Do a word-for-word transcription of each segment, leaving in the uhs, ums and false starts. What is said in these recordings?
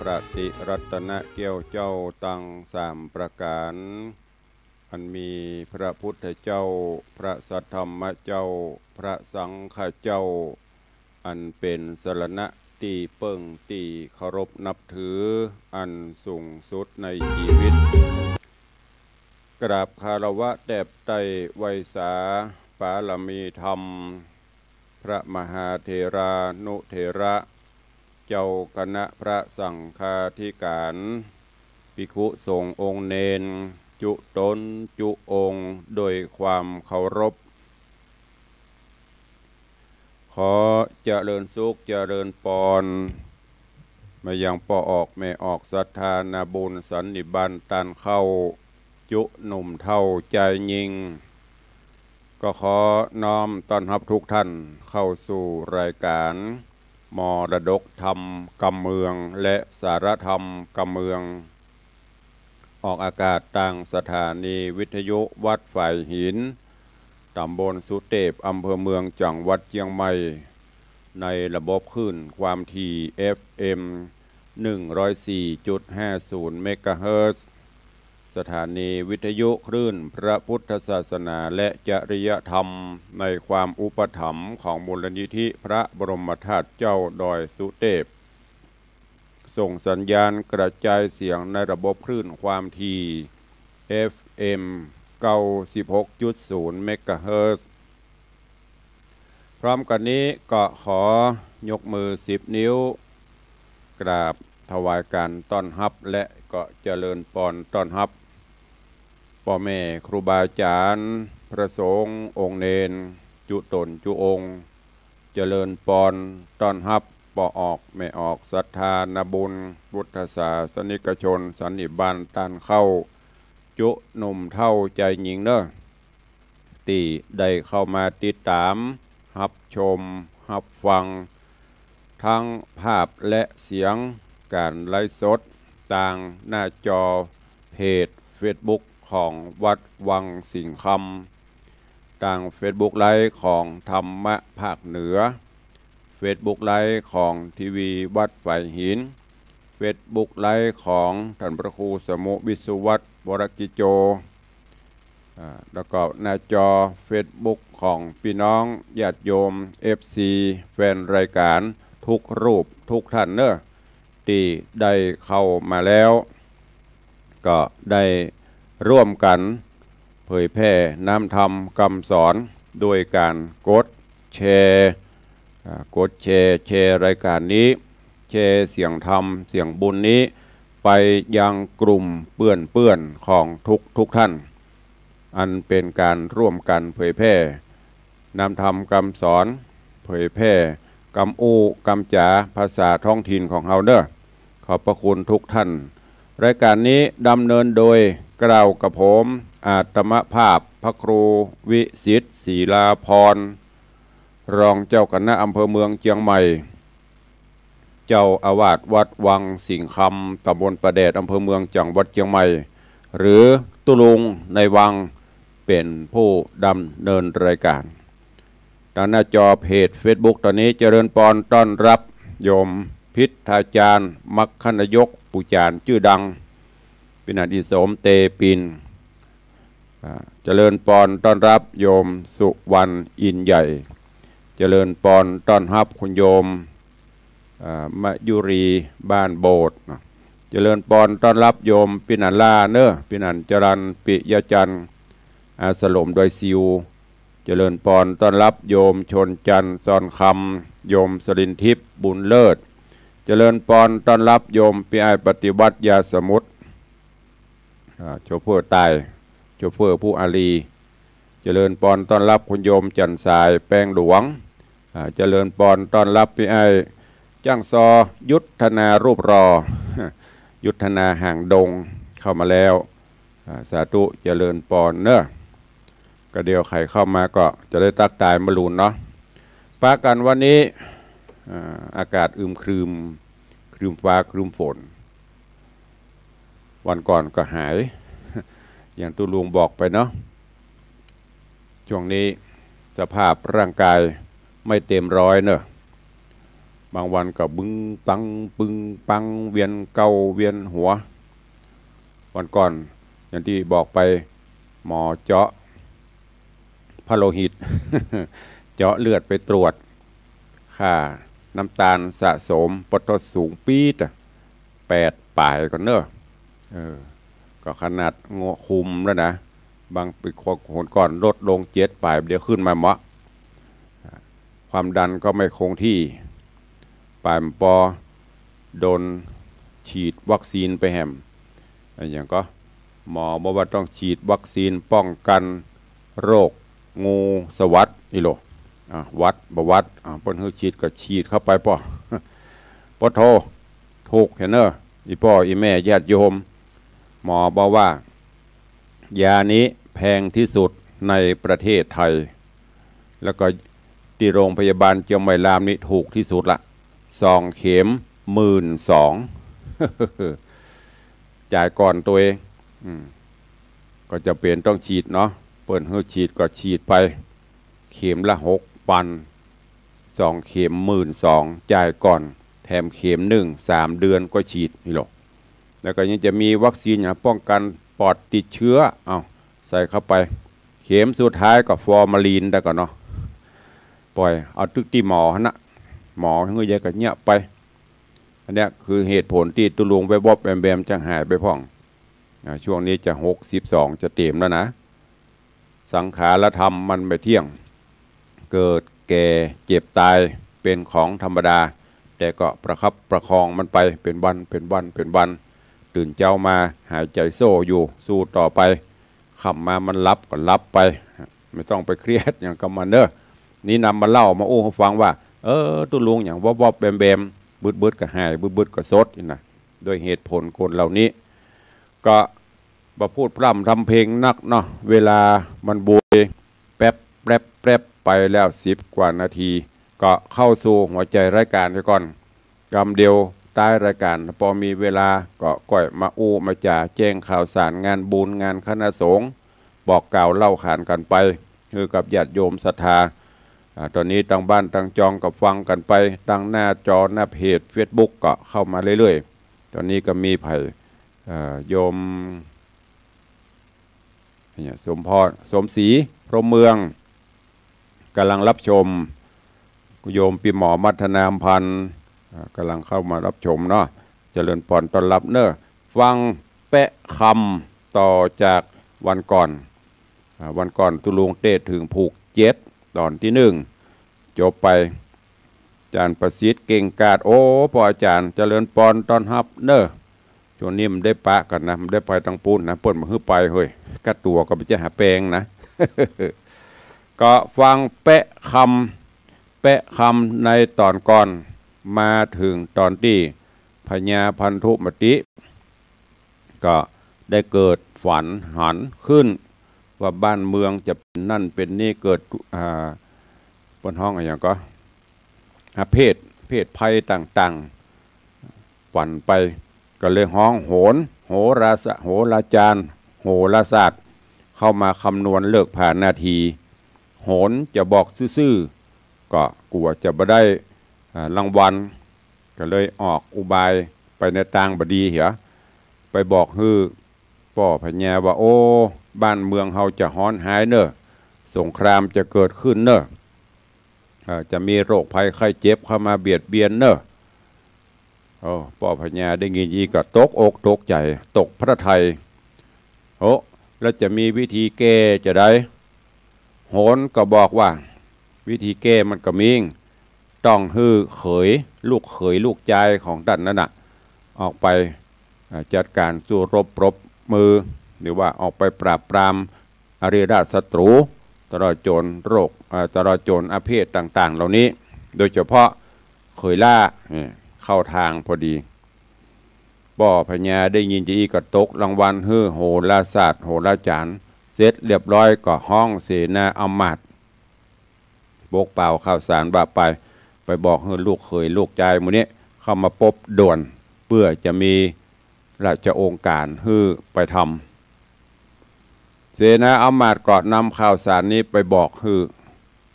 ประติรัตนะแก้วเจ้าตังสามประก๋าน อันมีพระพุทธเจ้า พระสัทธรรมเจ้า พระสังฆเจ้า อันเป๋นสรณะตี้เปิ้งตี้เคารพนับถืออันสูงสุดในจีวิต กราบคารวะแตบไต้ไหว้สาปารมีธรรม พระมหาเถรานุเถระ เจ้าคณะพระสังฆาธิก๋าน ภิกขุสงฆ์องค์เณร จุ๊ต๋นจุ๊องค์ โดยความเคารพ ขอเจริญสุขเจริญปอน มายังป้อออกแม่ออกศรัทธานาบุญสันนิบาตต้านเข้า จุ๊หนุ่มเฒ่าจายญิง ก็ขอน้อมต้อนฮับทุกท่านเข้าสู่รายก๋านมรดกธรรมกำเมือง และสาระธรรมกำเมือง ออกอากาศตางสถานีวิทยุวัดฝายหิน ต๋ำบลสุเตพ อำเภอเมือง จังหวัดเจียงใหม่ ในระบบคลื่นความถี่ เอฟเอ็ม หนึ่งร้อยสี่จุดห้าศูนย์ เมกะเฮิรตซ์ สถานีวิทยุคลื่นพระพุทธศาสนาและจริยธรรม ในความอุปถัมภ์ของมูลนิธิพระบรมธาตุเจ้าดอยสุเตพ ส่งสัญญาณกระจายเสียงในระบบคลื่นความถี่ เอฟเอ็ม เก้าสิบหกจุดศูนย์ เมกะเฮิรตซ์ พร้อมกั๋นนี้ก็ขอยกมือสิบนิ้ว กราบถวายก๋านต้อนฮับ และก็เจริญปอนต้อนฮับ ป้อแม่ครูบาอาจ๋ารย์ พระสงฆ์องค์เณร จุ๊ต๋นจุ๊องค์ เจริญปอนต้อนฮับป้อออกแม่ออกศรัทธานาบุญ พุทธศาสนิกชนสันนิบาตต้านเข้า จุ๊หนุ่มเฒ่าจายญิงเน่อ ตี้ได้เข้ามาติดต๋าม ฮับชม ฮับฟัง ตึงภาพและเสียงก๋านไลฟ์สด ตางหน้าจอเพจเฟซบุ๊กของวัดวังสิงห์คำ ตางเฟซบุ๊กไลฟ์ของธรรมะภาคเหนือ เฟซบุ๊กไลฟ์ของทีวีวัดฝายหิน เฟซบุ๊กไลฟ์ของต้านพระครูสมุห์ วิศวัฒน์ วรกิจโจ อ่า แล้วก็หน้าจอเฟซบุ๊กของปี้น้องญาติโยม เอฟซี แฟนรายก๋านทุกรูปทุกท่านเน่อ ตี้ได้เข้ามาแล้ว ก็ได้ร่วมกั๋นเผยแผ่น้ำธรรมกำสอน โดยก๋านกดแชร์ อ่า กดแชร์ แชร์รายก๋านนี้ แชร์เสียงธรรมเสียงบุญนี้ ไปยังกลุ่มเปื้อนๆ ของทุกๆ ท่าน อันเป๋นก๋านร่วมกั๋นเผยแผ่น้ำธรรมกำสอน เผยแผ่กำอู้กำจ๋าภาษาท้องถิ่นของเฮาเน่อ ขอบพระคุณทุกท่าน รายก๋านนี้ดำเนินโดยเกล้ากระผม อาตมาภาพพระครูวิสิทธิ์ ศิลาพร รองเจ้าคณะอำเภอเมืองเจียงใหม่ เจ้าอาวาสวัดวังสิงห์คำ ตำบลป่าแดด อำเภอเมือง จังหวัดเจียงใหม่ หรือตุ๊ลุงในวัง เป๋นผู้ดำเนินรายก๋าน ตางหน้าจอเพจเฟซบุ๊กต๋อนนี้ เจริญปอนต้อนฮับโยมพิทธาจารย์ มัคคนายก ปู่จ๋ารย์จื้อดัง ปี้หนานอินสม เตปิน อ่า เจริญปอนต้อนฮับโยมสุวรรณ อินใหญ่ เจริญปอนต้อนฮับคุณโยม อ่า มะยุรี บ้านโบสถ์ เจริญปอนต้อนฮับโยมปี้หนานล่าเน่อ ปี้หนานจรัญ ปิยะจันทร์ อาสลมดอยซิว เจริญปอนต้อนฮับโยมชนจันทร์ ซอนคำ โยมสรินทิพย์ บุญเลิศ เจริญปอนต้อนฮับโยมปี้อ้ายปฏิวัติ ยาสมุทร อ่า โชเฟอร์ใต้ โชเฟอร์ผู้อารี เจริญปอนต้อนฮับคุณโยมจันทร์สาย แป้งหลวง อ่า เจริญปอนต้อนฮับปี้อ้ายจ้างซอ ยุทธนา รูปหล่อ ยุทธนา หางดง เข้ามาแล้ว อ่า สาธุ เจริญปอนเน่อ ก็เดี๋ยวใผเข้ามาก็จะได้ตั๊กตายมะลุนเนาะ ปากั๋นวันนี้ อ่า อากาศอึมครึม ครึมฟ้าครึมฝน วันก่อนก็หาย อย่างตุ๊ลุงบอกไปเนาะ ช่วงนี้สภาพร่างกายไม่เต็มร้อยเน่อ บางวันก็บึ้งตังปึ้งปัง เวียนเก้าเวียนหัว วันก่อนอย่างตี้บอกไป หมอเจาะพระโลหิต เจาะเลือดไปตรวจ ค่าน้ำตาลสะสมปะทะสูงปี๊ดอะ แปดป๋ายก่อนเนอะ เออ ก็ขนาดงวคุมแล้วนะ บางปี หนก่อนลดลงเจ็ดป๋าย เดี๋ยวขึ้นมาเมาะ ความดันก็ไม่คงที่ ป๋ายปอโดนฉีดวัคซีนไปแหม อะหยังก็ หมอบอกว่าต้องฉีดวัคซีนป้องกันโรคงูสวัสดอีโหละ อ่ะ หวัดบ่หวัด อ่ะ เปิ้นหื้อฉีดก็ฉีดเข้าไปป้อ ปะโธ่ ถูกหั้นเนอะ อี่ป้ออี่แม่ญาติโยม หมอบอกว่า ยานี้แพงที่สุดในประเทศไทย แล้วก็ตี้โรงพยาบาลเจียงใหม่รามนี่ถูกที่สุดละ สองเข็ม หมื่นสอง จ่ายก่อนตัวเอง อืม ก็จะเป๋นต้องฉีดเนาะ เปิ้นหื้อฉีดก็ฉีดไป เข็มละหกปัน สองเข็ม หมื่นสอง จ่ายก่อน แถมเข็มนึ่ง สามเดือนก็ฉีดนี่หรอก แล้วก็ยังจะมีวัคซีนอย่างป้องกันปลอดติดเชื้อ เอาใส่เข้าไป เข็มสุดท้ายก็ฟอร์มาลีนได้ก่อนเนาะ ปล่อยเอาตึกตี้หมอหั้นนะ หมอหื้อยาก็เยียะไป อันเนี้ยคือเหตุผลตี้ตุ๊ลุงแวบๆแวมๆ จะหายไปพ่อง อ่า ช่วงนี้จะหกสิบสองจะเต๋มแล้วนะ สังขารธรรมมันไม่เที่ยง เกิดแก่เจ็บตายเป็นของธรรมดา แต่ก็ประคับประคองมันไปเป็นวันเป็นวันเป็นวัน ตื่นเจ๊ามาหายใจ๋โซ่อยู่ สู้ต่อไป ค่ำมามันหลับก็หลับไป ไม่ต้องไปเครียดหยังกับมันเนอะ นี่นำมาเล่ามาอู้หื้อฟังว่า เออ ตุ๊ลุงอย่างวอบๆแวมๆ บึดๆก็หาย บึดๆก็สดนี่นะ ด้วยเหตุผลคนเหล่านี้ ก็บ่พูดพร่ำทำเพลงนักเนาะ เวลามันโวยแป๊บแป๊บแป๊บไปแล้ว สิบกว่านาที ก็เข้าสู่หัวใจ๋รายก๋านเสียก่อน กำเดียวท้ายรายก๋าน ปอมีเวลาก็ก้อยมาอู้มาจ๋า แจ้งข่าวสารงานบุญงานคณะสงฆ์ บอกกล่าวเล่าขานกั๋นไป หื้อกับญาติโยมศรัทธา อ่า ต๋อนนี้ตางบ้านตางจองก็ฟังกั๋นไป ตางหน้าจอหน้าเพจเฟซบุ๊กก็เข้ามาเรื่อยๆ ต๋อนนี้ก็มีใผ เอ่อ โยม เนี่ย สมพร สมศรี พรหมเมือง ก๋ำลังรับชม โยมปี้หมอมัทนาอำพันธ์ อ่า ก๋ำลังเข้ามารับชมเนาะ เจริญพรต้อนรับเนอะ ฟังแปะคำต่อจากวันก่อน อ่า วันก่อนตุ๊ลุงเตสน์เถิงผูกเจ็ด ต๋อนตี้นึ่ง จบไป อาจ๋ารย์ประสิทธิ์เก่งกาจ โอ้ ป้ออาจ๋ารย์ เจริญพรต้อนฮับเนอะ ช่วงนี้มันได้ปะกั๋นนะ มันได้ไปตางปู๊นนะ เปิ้นบ่หื้อไปเฮ้ย ก้าตั๋วก็บ่ใจ้หาแปงนะ ก็ฟังแปะคำ แปะคำในต๋อนก่อน มาเถิงต๋อนตี้พญาพันธุมติ ก็ได้เกิดฝันหันขึ้น ว่าบ้านเมืองจะเป๋นนั่นเป๋นนี่ เกิด อ่า เปิ้นฮ้องอะหยังก็ อาเพศ เพศภัยต่างๆ ฝันไป ก็เลยฮ้องโหร โหราศา โหราจารย์ โหราศาสตร์ เข้ามาคำนวณฤกษ์ผานาที โหรจะบอกซื่อๆ ก็กั๋วจะบ่ได้ อ่า รางวัล ก็เลยออกอุบายไปในตางบ่ดีเหีย ไปบอกหื้อป้อพญาว่า โอ้ บ้านเมืองเฮาจะฮ้อนฮ้ายเน่อ สงครามจะเกิดขึ้นเน่อ เอ่อ จะมีโรคภัยไข้เจ็บเข้ามาเบียดเบียนเน่อ โอ้ ป้อพญาได้ยินอี้ก็ตกอกตกใจ๋ ตกพระทัย โอ้ แล้วจะมีวิธีแก้จาใด โหรก็บอกว่า วิธีแก้มันก็มี ต้องหื้อเขย ลูกเขยลูกจายของต้านนั้นน่ะ ออกไป อ่า จัดก๋านสู้รบปรบมือ หรือว่าออกไปปราบปรามอริราชศัตรู๋ ตลอดจ๋นโรค อ่า ตลอดจ๋นอาเพศต่างๆ เหล่านี้ โดยเฉพาะเขยหล้า เนี่ย เข้าตางพอดี ป้อพญาได้ยินจาอี้ก็ตกรางวัลหื้อโหราศาสตร์ โหราจารย์ เสร็จเรียบร้อยก็ฮ้องเสนาอำมาตย์ ปกเป่าข่าวสารว่าไป ไปบอกหื้อลูกเขยลูกจายหมู่นี้เข้ามาปบด่วน เปื้อจะมีราชโองการหื้อไปทำ เสนาอำมาตย์ก็นำข่าวสารนี้ไปบอกหื้อ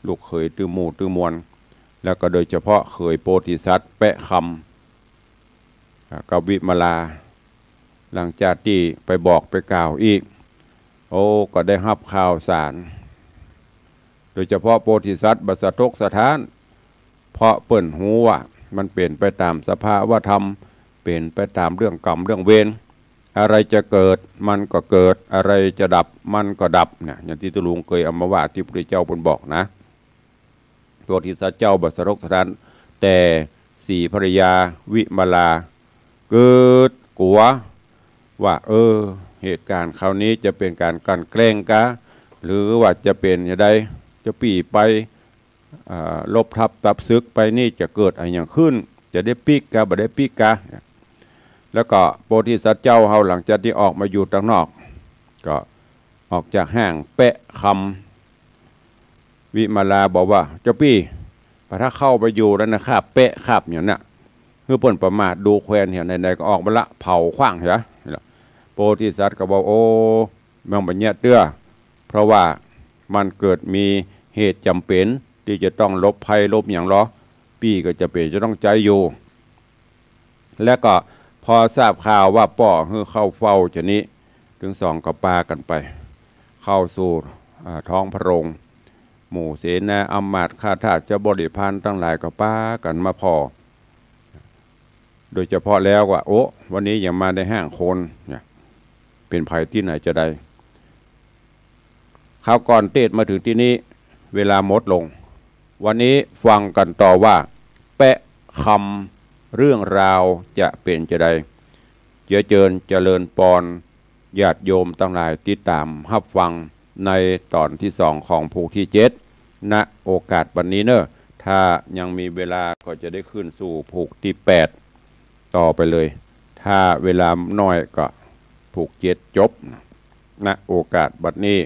ลูกเขยตื้อหมู่ตื้อมวล แล้วก็โดยเฉพาะเขยโพธิสัตว์แป๊ะคำ อ่า กับวิมลา หลังจากตี้ไปบอกไปกล่าวอีก โอ้ ก็ได้ฮับข่าวสาร โดยเฉพาะโพธิสัตว์บ่สะทกสะท้าน เพราะเปิ้นฮู้ว่ามันเป๋นไปต๋ามสภาวะธรรม เป๋นไปต๋ามเรื่องกรรมเรื่องเวร อะไรจะเกิดมันก็เกิด อะไรจะดับมันก็ดับเนี่ย อย่างตี้ตุ๊ลุงเกยเอามาว่าตี้พระพุทธเจ้าเปิ้นบอกนะ โพธิสัตว์เจ้าบ่สะทกสะท้าน แต่ศรีภรรยาวิมลาเกิดกั๋วว่า เออ เหตุก๋ารณ์คราวนี้จะเป๋นก๋านกลั่นแกล้งกา หรือว่าจะเป๋นจะใด เจ้าปี้ไป อ่า รบทัพตับศึกไปนี่จะเกิดอะหยังขึ้น จะได้ปิ๊กกา บ่ได้ปิ๊กกา แล้วก็โพธิสัตว์เจ้าเฮาหลังจากตี้ออกมาอยู่ตางนอก ก็ออกจากห้างแป๊ะคำ วิมลาบอกว่า เจ้าปี้ ปะถ้าเข้าไปอยู่แล้วนะ ข้าแป๊ะคำอย่างเนี้ย คือเปิ้นประมาทดูแควนเหีย ไหนๆ ก็ออกมาละ เผาขว้างเหีย โพธิสัตว์ก็บอก โอ้ มันบ่เยียะเตื้อ เพราะว่ามันเกิดมีเหตุจ๋ำเป๋นตี้จะต้องหลบภัยหลบหยังลอ ปี้ก็จ๋ำเป๋นจะต้องใจ๊อยู่ แล้วก็พอทราบข่าวว่าป้อหื้อเข้าเฝ้าจานี้ ตึงสองก็ปากั๋นไป เข้าสู่ อ่า ท้องพระโรง หมู่เสนาอำมาตย์ข้าทาสเจ้าบริพารตังหลายก็ปากั๋นมาผ่อ โดยเฉพาะแล้วว่า โอ้ วันนี้ยังมาได้ห้างคนเนี่ย เป๋นใผตี้ไหนจะใด คราวก่อนเตสน์มาเถิงตี้นี้ เวลาหมดลง วันนี้ฟังกั๋นต่อว่า แป๊ะคำเรื่องราวจะเป๋นจาใด เจียะเจิญเจริญปอน ญาติโยมตังหลายติดต๋ามฮับฟังในต๋อนตี้สองของผูกตี้เจ็ด ณ โอกาสบัดนี้เน่อ ถ้ายังมีเวลาก็จะได้ขึ้นสู่ผูกตี้แปดต่อไปเลย ถ้าเวลาน้อยก็ผูกเจ็ดจบ ณ โอกาสบัดนี้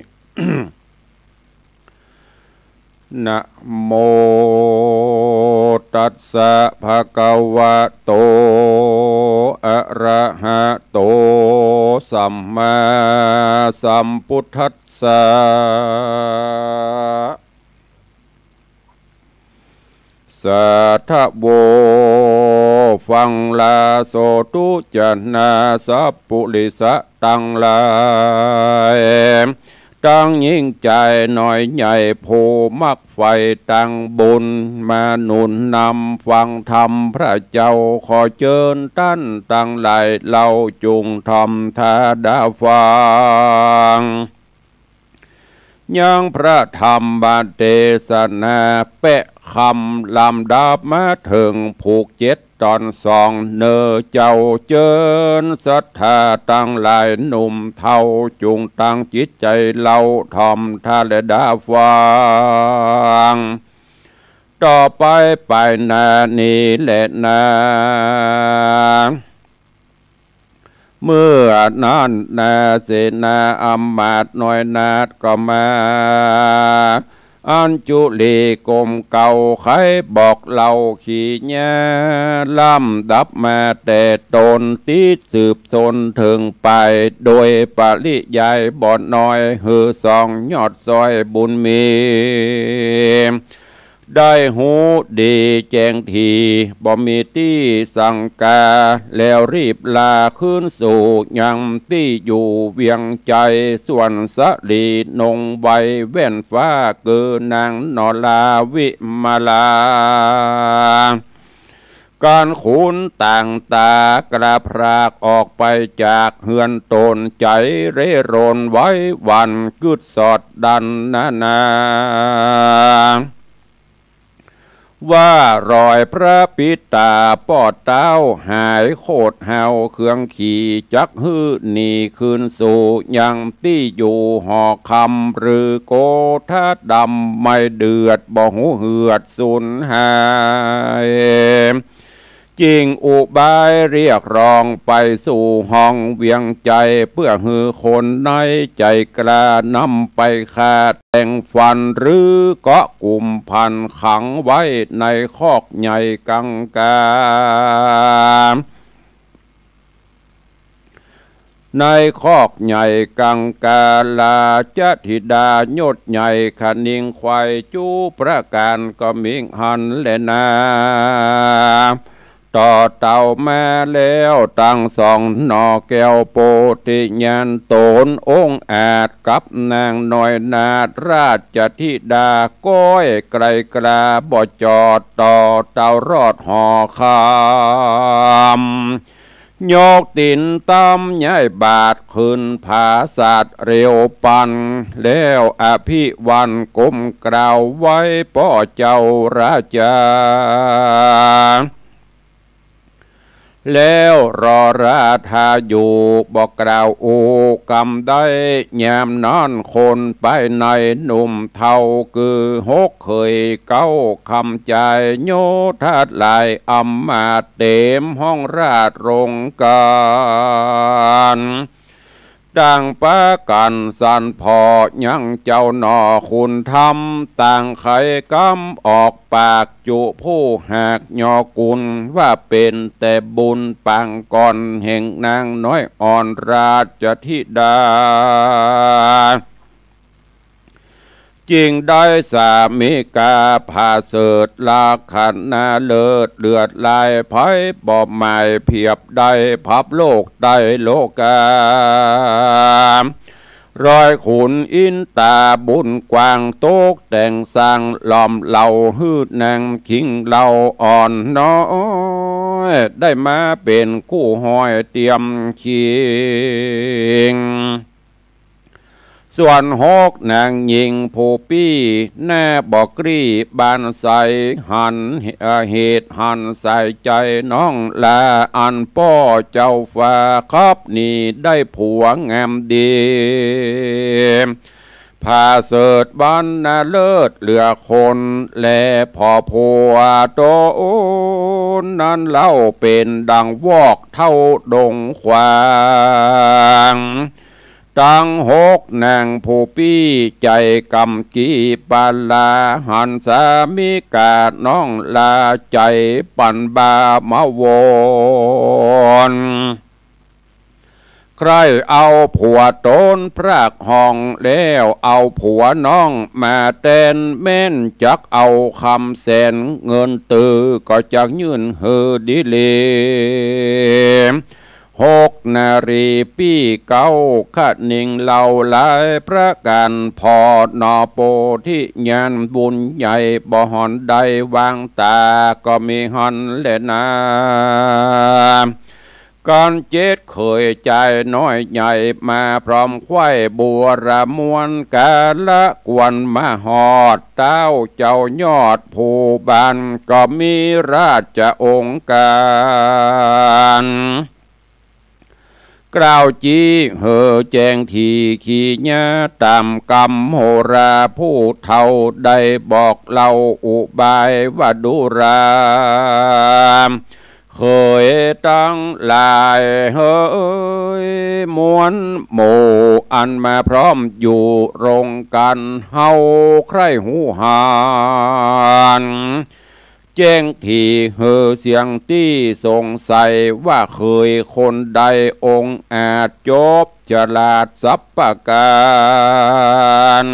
นะโมตัสสะ ภะคะวะโต อะระหะโต สัมมาสัมพุทธัสสะ สาธะโว ฟังลาโสตุจะนาสัพปุริสะตังหลาย ตังยิ่งใจ๋น้อยใหญ่ ผู้มักใฝ่ตังบุญ มาหนุนนำฟังธรรมพระเจ้า ขอเจิญต้านตังหลาย เฮาจุ่งถ่อมต๋าดาฟัง ยังพระธรรมเตสนา แป๊ะคำลำดับมาเถิงผูกเจ็ดต๋อนสอง เน่อเจ้า เจิญศรัทธาตังหลาย หนุ่มเฒ่าจุ่งตั้งจิตใจ๋เฮาถ่อมต๋าและดาฟัง ต่อไปไปหน้านี้แลนา เมื่อนั้นนาเสนาอำมาตย์น้อยนาฏก็มา อัญจุลีก้มเก้าไขบอกเล่าขีญา ลำดับมาแต่ต้นตี้สืบต้นเถิงปาย โดยปริยายบ่น้อย หื้อสองยอดซอยบุญมี ได้ฮู้ดีแจ้งที บ่มีตี้สังกา แล้วรีบลาคืนสู่ยังตี้อยู่เวียงใจ๋ ส่วนสะหลีนงไวแว่นฟ้า เกือนางนราวิมลา ก๋านขุนต่างต๋ากล้าพรากออกไปจากเฮือนต๋น ใจ๋เร่ร่อนไหวหวั่น กึ๊ดสอดดันนานา ว่ารอยพระปิดต๋าปอดเต๊า หายโคตรเฮาเครื่องขี่ จักหื้อหนีคืนสู่ยังตี้อยู่หอคำ หรือโกธาดำไม่เดือด บ่ฮู้เหือดสูญหาย จิ่งอุบายเรียกร้องไปสู่ห้องเวียงใจ๋ เปื้อหื้อคนในใจ๋กล้านำไปฆ่าแตงฟัน หรือเกาะกุมพันขังไว้ในคอกใหญ่กังกา เ ในคอกใหญ่กังกาลา จะธิดายศใหญ่คะนิงไขว่ จุประก๋านก็มีหั้นแลนา ต่อเต่ามาแล้วตังสองหน่อ แก้วโพธิญาณต๋นองอาจ กับนางน้อยนาฏราชธิดา ก้อยไกลกล้าบ่จอด ต่อเต่ารอดหอคำ ยกตี๋นตำใหญ่บาทขึ้นผาสัตว์เร็วปัน แล้วอภิวันก้มกราบไหว้ป้อเจ้าราชา แล้วรอราธาอยู่บ่กล่าวอู้กำใด ยามนั้นคนไปในหนุ่มเฒ่า คือหกเขยเก้าคำจาย โยธาหลายอำมาตย์ เต๋มห้องราชโรงก๋าน ต่างปากั๋นสรรพ่อยังเจ้าหน่อคุณธรรม ต่างใค่กำออกปากจุผู้หากยอกุณ ว่าเป๋นแต่บุญปางก่อนแห่งนางน้อยอ่อนราชธิดา จึงได้สามิกาผาเสริฐลักษณะเลิศ เลือดลายไพบ่หมายเผียบได้ พับโลกไตรโลกา ร้อยขุนอินต๋าบุญกว้าง ตกแต่งสร้างหลอมเหลา หื้อนางคิงเหล่าอ่อนน้อย ได้มาเป๋นคู่ฮ้อยเตียมคิง ส่วนหกนางญิงผู้ปี้ หน้าบ่กรี้บานใส หัน เอ่อ เหตุหันสายใจ๋น้องลา อันป้อเจ้าฟ้าขับหนีได้ผัวงามดี ผาเสริฐวรรณเลิศเหลือคน แลผ่อผัวต๋นนั้นเล่าเป๋นดังวอกเท่าดงขวาง ตังหกนางผู้ปี้ใจ๋กำกี้ปาลา หันสามิกาน้องลาใจ๋ปันบามาวน ใคร่เอาผัวต๋นพรากห้อง แล้วเอาผัวน้องมาแตน แม้นจักเอาคำแสนเงินตือ ก็จักยื่นหื้อดีหลี หกนารีปี้เก๊าคะนิงเหล่าหลายประก๋าน ผ่อหน่อโพธิญาณบุญใหญ่ บ่หอนได้วางต๋า ก็มีหั้นแลนา ก๋านเจ็ดเขยจายน้อยใหญ่ มาพร้อมไขว่บัวระมวล กาละกวนมาฮอด เต้าเจ้ายอดภูบาล ก็มีราชองค์ก๋าน กล่าวจี้หื้อแจ้งถี่ขีญา ต๋ามกำโหราผู้เฒ่า ได้บอกเล่าอุบายว่าดูรา เขยตังหลายเหย มวลหมู่อันมาพร้อมอยู่โรงก๋าน เฮาใคร่ฮู้หัน แจ้งถี่หื้อเสี้ยงตี้สงสัย ว่าเขยคนใดองอาจจบฉลาดสับประก๋าน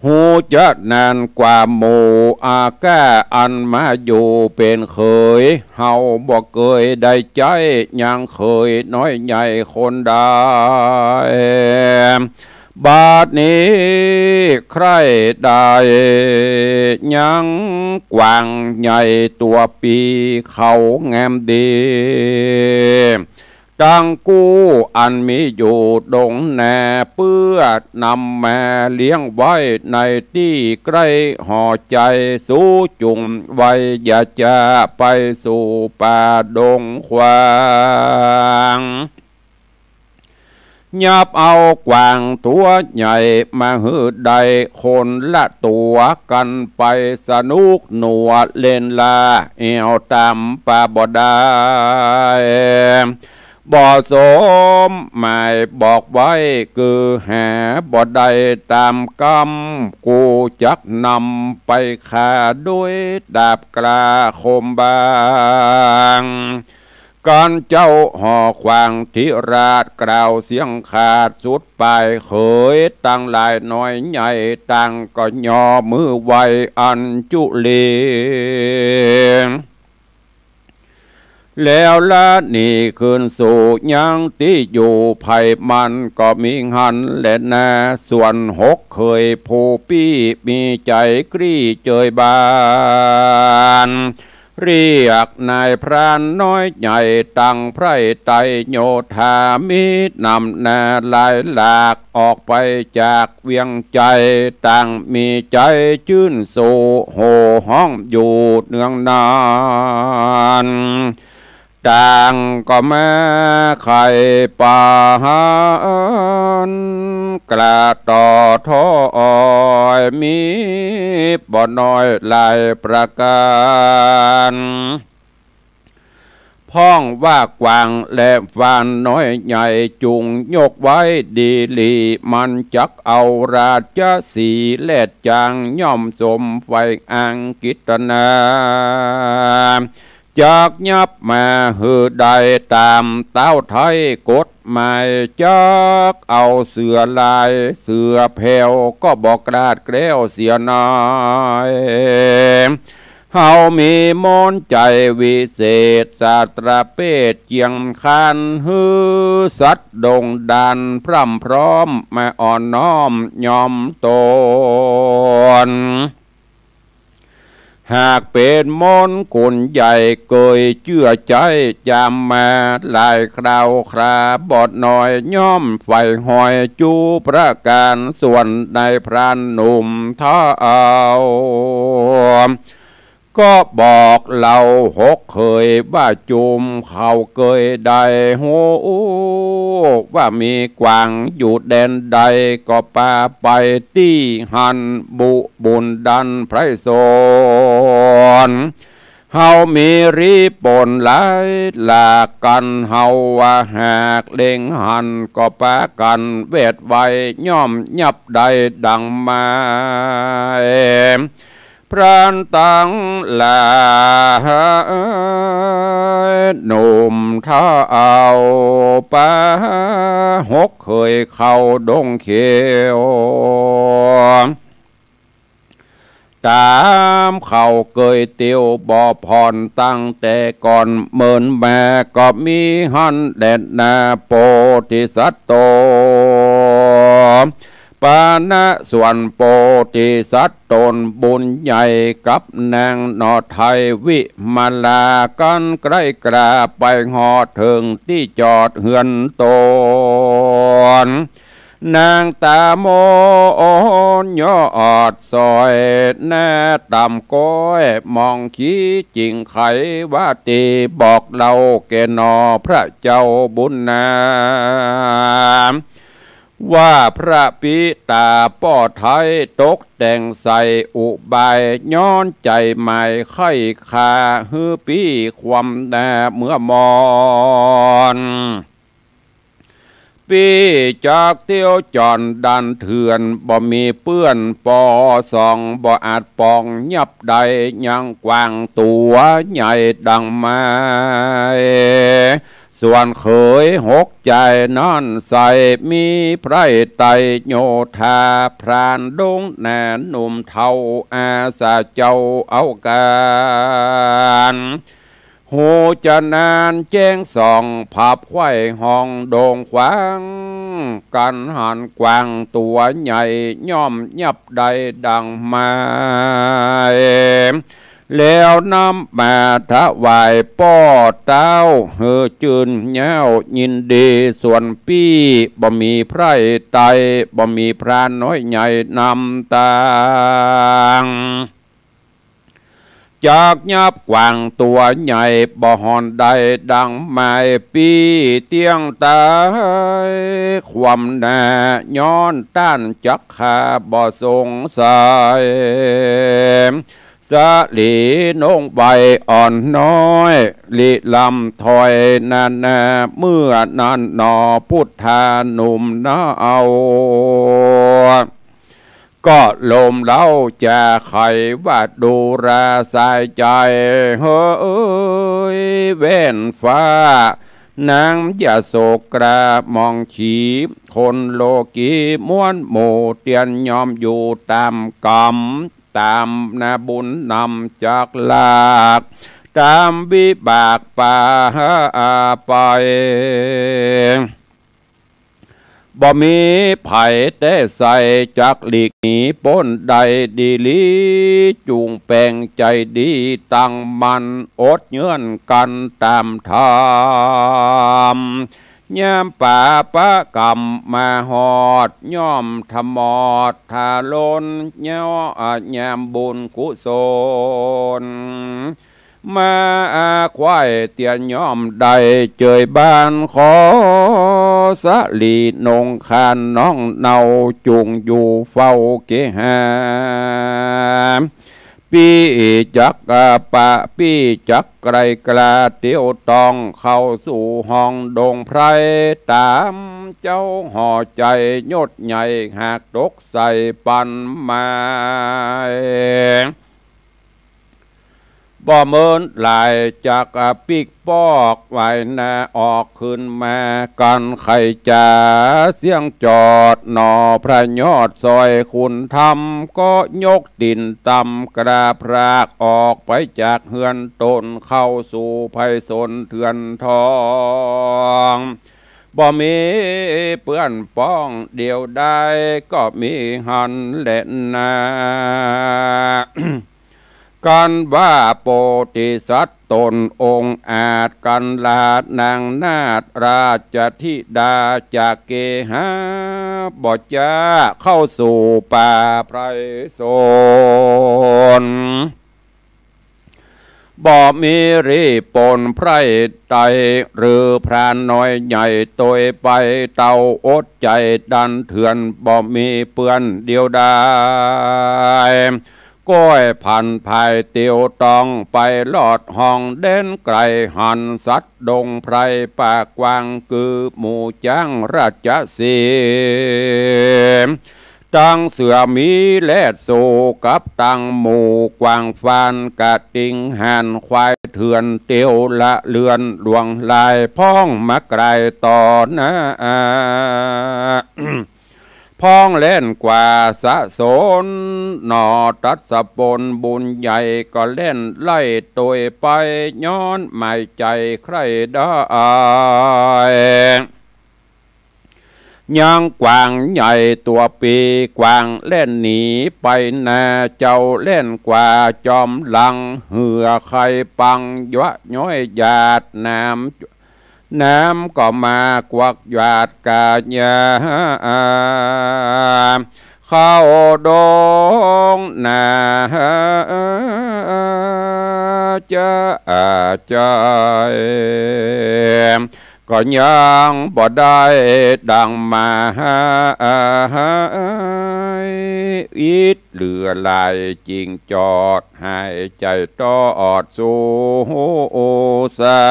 ฮู้จะนานกว่าหมู่อาก้า อันมาอยู่เป๋นเขย เฮาบ่เกยได้ใจ๊ ยังเขยน้อยใหญ่คนใด บาดนี้ใคร่ได้ยังกวางใหญ่ตั๋วปี เขางามดี ตังกู้อันมีอยู่ดงนา เปื้อนำมาเลี้ยงไว้ในตี้ใก้หอใจ๋ สูจุ่งไว้อย่าจะไปสู่ป่าดงขวาง ยับเอากวางตั๋วใหญ่มาหื้อได้คนละตั๋ว กั๋นไปสนุกหนัวเล่นล่าแอ่วต๋ามป่าบ่ได้ บ่สมหมายบอกไว้ คือหาบ่ได้ต๋ามกำ กูจักนำไปฆ่าด้วยดาบกล้าคมบาง กันเจ้าหอขวางธิราชกล่าวเสียงขาดสุดปาย เขยตังหลายน้อยใหญ่ต่างก็ยอมือไหว้อัญจุลี แล้วละหนีคืนสู่ยังตี้อยู่ ไผมันก็มีหั้นแลนา ส่วนหกเขยผู้ปี้มีใจ๋กรี้เจยบาน เรียกนายพรานน้อยใหญ่ตังไพร่ไตรโยธา มีนำหน้าหลายหลากออกไปจากเวียงไชย ต่างมีใจ๋จื้นสู้โห่ฮ้องอยู่เนืองนาน ต่างก็มาไขปานกระต่อถ้อย มีบ่น้อยหลายประก๋าน พ่องว่ากวางและฟานน้อยใหญ่จุ่งยกไว้ดีหลี มันจักเอาราชสีห์แลดจ๋าง ย่อมสมใฝ่อังกิตนา จักยับมาหื้อได้ต๋ามเต๊าไท้กฎหมาย จักเอาเสือลายเสือแผว ก็บ่กล้าแกล้วเสียน้อย เฮามีมนต์ใจ๋วิเศษ สาตราเปตเจียงคาน หื้อสัตว์ดงดันพร่ำพร้อมมาอ่อนน้อมยอมตน หากเป๋นมนต์คุณใหญ่เกยเจื้อใจ๊ จ๋ำมาหลายคราวคราบ่น้อย ย่อมใฝ่หอยจุประก๋าน ส่วนนายพรานหนุ่มเฒ่า ก็บอกเล่าหกเขยว่า จุ่มเขาเกยได้ฮู้ ว่ามีกวางอยู่แดนใด ก็ปาไปตี้หั้น บุบุญดันไพร่สน เฮามีรีปนหลายหลากกั๋น เฮาว่าหากเล็งหัน ก็ปากั๋นแวดไว ย่อมยับได้ดังหมาย พรานตังหลาย หนุ่มเฒ่าปาหกเขยเข้าดงเขียว ต๋ามเขาเกยเตียวบ่ผ่อนตั้งแต่ก่อน เมินมาก็มีหั้นแลนา โปธิสัตว์ตน ปานะส่วนโปธิสัตว์ตนบุญใหญ่ กับนางหนอไทยวิมาลา กั๋นใกล้กล้าไปฮอดเถิงตี้จอดเฮือนตน นางต๋ามนยอดสอย หน้าต่ำก้อยมองขี้จิ่งไขว่าตี บอกเล่าแก่หนอพระเจ้าบุญนา ว่าพระปิตาป้อไท้ตกแต่งใส่อุบาย ย้อนใจ๋หมายใค่คา หื้อปี้ความหน้าเมื่อมอน ปี้จักเตียวจ่อนดันเถื่อน บ่มีเปื้อนปอส่อง บ่อาจป่องยับได้ ยังกวางตั๋วใหญ่ดังไม้ ส่วนเขยหกใจ๋นั้นใส่ มีไพร่ไตรโยธา พรานดงหน้าหนุ่มเฒ่า อาสาเจ้าเอาก๋าน ฮู้จะนานแจ้งส่อง ผับไขว้ห้องโด่งขวาง กั๋นหันกวางตั๋วใหญ่ ย่อมยับได้ดังไม้ แล้วนำมาถวายป้อเต๊า หื้อจื้นเย้ายินดี ส่วนปี้บ่มีไพร่ไตร บ่มีพรานน้อยใหญ่นำตาง จักยับกวางตั๋วใหญ่ บ่ฮอนได้ดังไม้ ปี้เตี้ยงต๋ายความหน้า ย้อนต้านจักฆ่าบ่สงสัย สลีนงใบอ่อนน้อย ลิลำถอยนานา เมื่อนั้นหนอพุทธาหนุ่มเนา ก ก็ลมเล้าจะไขว่าดูราสายใจ๋ เฮ้ย แว่นฟ้า นางยโสกราหม่องขี คนโลกีมวลหมู่ เตียนยอมอยู่ต๋ามก๋รรม ต๋ามนาบุญนำจักลาก ต๋ามวิบากปาไป บ่มีใผแต๊ใส่จักหลีกหนีป๊นได้ดีหลี จุ่งแป๋งใจ๋ดีตั้งมั่น อดเยื่อนกั๋นต๋ามธรรม ยามปาปะก๋รรมมาฮอด ย่อมถมอดถาลน ย่อ ยามบุญกุศล มาอาควายเตียนย่อมได้เจยบ้าน ขอสะหลีนงคานน้องเนา จุ่งอยู่เฝ้าเกหา ปี้จักปะปี้จักไกลกล้า เตียวต้องเข้าสู่ห้องดงไพร ต๋ามเจ้าห่อใจ๋ยศใหญ่ หากตกใส่ปันไม้ บ่เมินหลายจักปิ๊กปอก ไหว้หน้าออกขึ้นมา กั๋นไขจ๋าเสียงจอด หน่อพระยอดสอยคุณธรรม ก็ยกตี๋นต่ำกราบพราก ออกไปจากเฮือนต๋น เข้าสู่ไพศาลเถื่อนทอง บ่มีเปื้อนป้องเดียวดาย ก็มีหั้นแลนา กั๋นว่าโปธิสัตว์ต๋นองค์อาจ กั๋นลาดนางนาฏราชธิดา จากเกหา บ่จ๊าเข้าสู่ป่าไพรสน บ่มีรีปนไพร่ใด หรือพรานน้อยใหญ่ ตวยไปเต้าอดใจ๋ดันเถื่อน บ่มีเปื้อนเดียวดาย ก้อยผันภายเตียวต้องไปลอดห้องแดนไก๋ หันสัตว์ดงไพรป่ากว้าง กือหมู่จ๊างราชสีห์ ตังเสือหมีแลดสู่กับตังหมู่กวางฟาน กระติงห่านควายเถื่อน เตียวละเลือนหลวงลาย พ้องมาไก๋ต่อหน้า พ้องแล่นกว่าสะสน หน่อตัสสะปนบุญใหญ่ ก็แล่นไล่ตวยไป ย้อนหมายใจ๋ใคร่ได้ ยังกวางใหญ่ตั๋วปี กวางแล่นหนีไปนา เจ้าแล่นกว่าจอมหลัง เหือใค่ปังยะย้อยหยาด น้ำ น้ำก็มากวักหยาดก๋ายา เข้าดงนาจะอาใจ ก็ยังบ่ได้ดังหมาย อิดเหลือหลายจึงจอดหายใจ๋ตอดสู่สา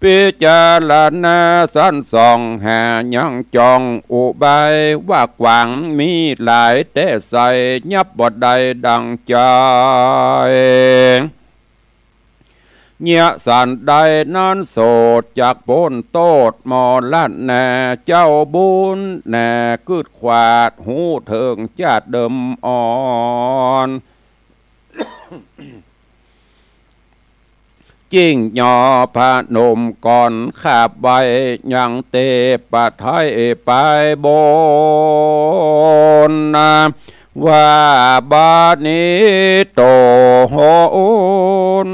พิจารณาสันส่องหายังจ้องอุบาย ว่ากวางมีหลายแต๊ใส่ ยับบ่ได้ดังใจ๋ เยียะสันใดนั้นโสด จักป๊นโต้ษมรณา เจ้าบุญนา กึ๊ดขวาดฮู้เถิงจาติเดิมอ่อน จึงยอพนมก่อนขาบไหว้ ยังเตปะไท้ปายบนนา ว่าบัดนี้ต๋น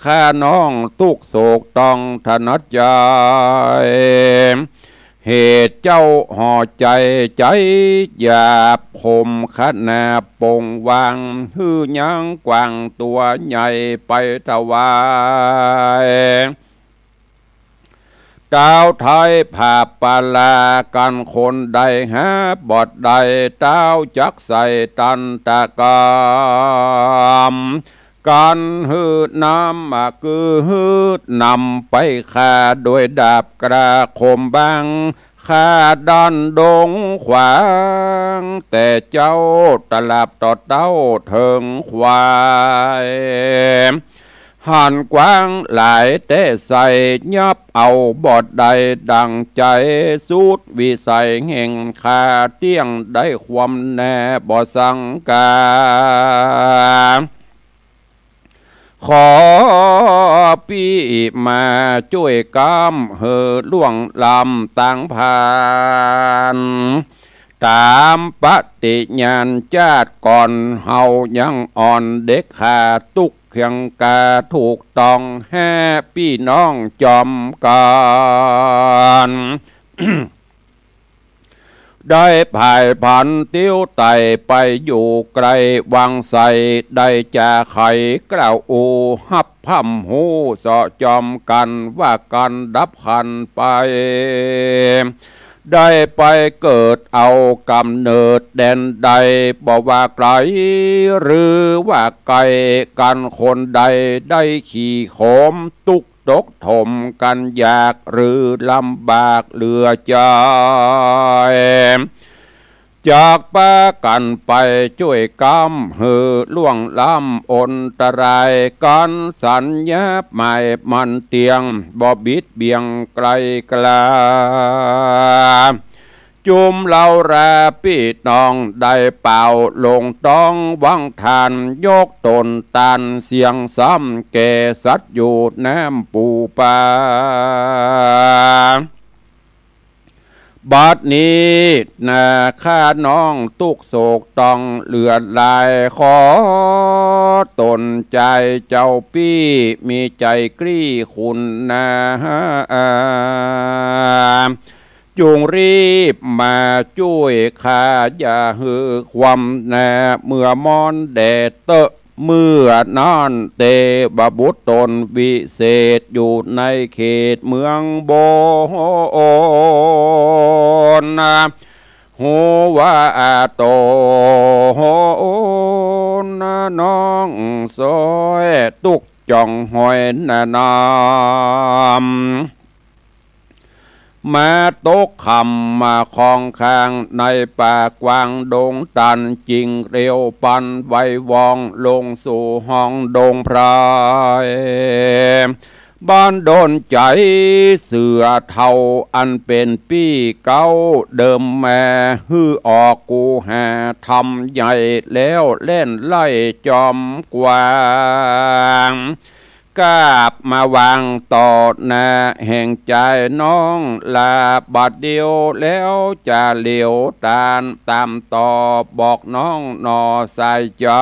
ข้าน้องตุ๊กข์โศกต้องถนัดใจ๋ เหตุเจ้าห่อใจ๋ใจ๋หยาบ ข่มขนาบปงวาง หื้อยังกวางตั๋วใหญ่ไปถวาย ต้าวไท้ผาบปาลา กั๋นคนใดหาบ่ได้ ต้าวจักใส่ตันตะกรรม กั๋นหื้อนำมากือหื้อนำไปฆ่า โดยดาบกล้าคมบาง ข้าดั้นดงขวาง แต่เจ๊าตราบต่อเต๊าเถิงควาย หันกว้างหลายแต่ใส่ ยับเอาบ่ได้ดั่งใจ๋ สุดวิสัยแห่งข้า เตี้ยงได้ความแน่บ่สังกา ขอปี้มาจ้วยก้ำหื้อล่วงล้ำตางผ่าน ต๋ามปฏิญาณจาติก่อน เฮายังอ่อนเด็ก ข้าตุ๊กเคียงกาถูกต้อง แห่ปี้น้องจอมกั๋น ได้ผายผันเตี้ยวไต่ไปอยู่ไกลวังไส ได้จาไขกล่าวอู้ฮับพ่ำฮู้เซาะจอมกั๋น ว่ากั๋นดับขันไป ได้ไปเกิดเอาก๋ำเนิดแดนใด บ่ว่าไกลหรือว่าใก้ กั๋นคนใดได้ขี่โขม ตุ๊กตกถมกั๋นยากหรือลำบากเหลือใจ๋ จักปากั๋นไปจ้วยก้ำหื้อล่วงล้ำอนตราย กั๋นสัญญาหมายมั่นเตี้ยง บ่บิดเบี่ยงไกลกลา จุมเหล่าราปี้น้องได้เป่าลงต้องวังทาน ยกต๋นตานเสียงซ้ำแก่สัตว์อยู่น้ำปูปา บัดนี้นาข้าน้องตุ๊กโศกต้องเหลือหลาย ขอต๋นจายเจ้าปี้มีใจ๋กลี้คุณนา จุงรีบมาจ้วยข้าอย่าหื้อความนา เมื่อมอนแดดเต๊อะ เมื่อนั้นเตวบุตรต๋นวิเศษอยู่ในเขตเมืองบน ฮู้ว่าต๋นน้องซ้อยตุ๊กจ่องหอยนานำ มาตกค่ำมาข้องข้างในป่ากว้างดงตัน จิ่งเร็วปันไวว่องลงสู่ห้องดงไพร บันดลใจ๋เสือเฒ่าอันเป๋นปี้เก๊าเดิมแม่ หื้อออกกูหาธรรมใหญ่แล้วแล่นไล่จอมกวาง กราบมาวางต่อหน้าแห่งจายน้องลาบัดเดียว แล้วจะเหลียวตานต๋ามต่อบอกน้องหน่อสายใจ๋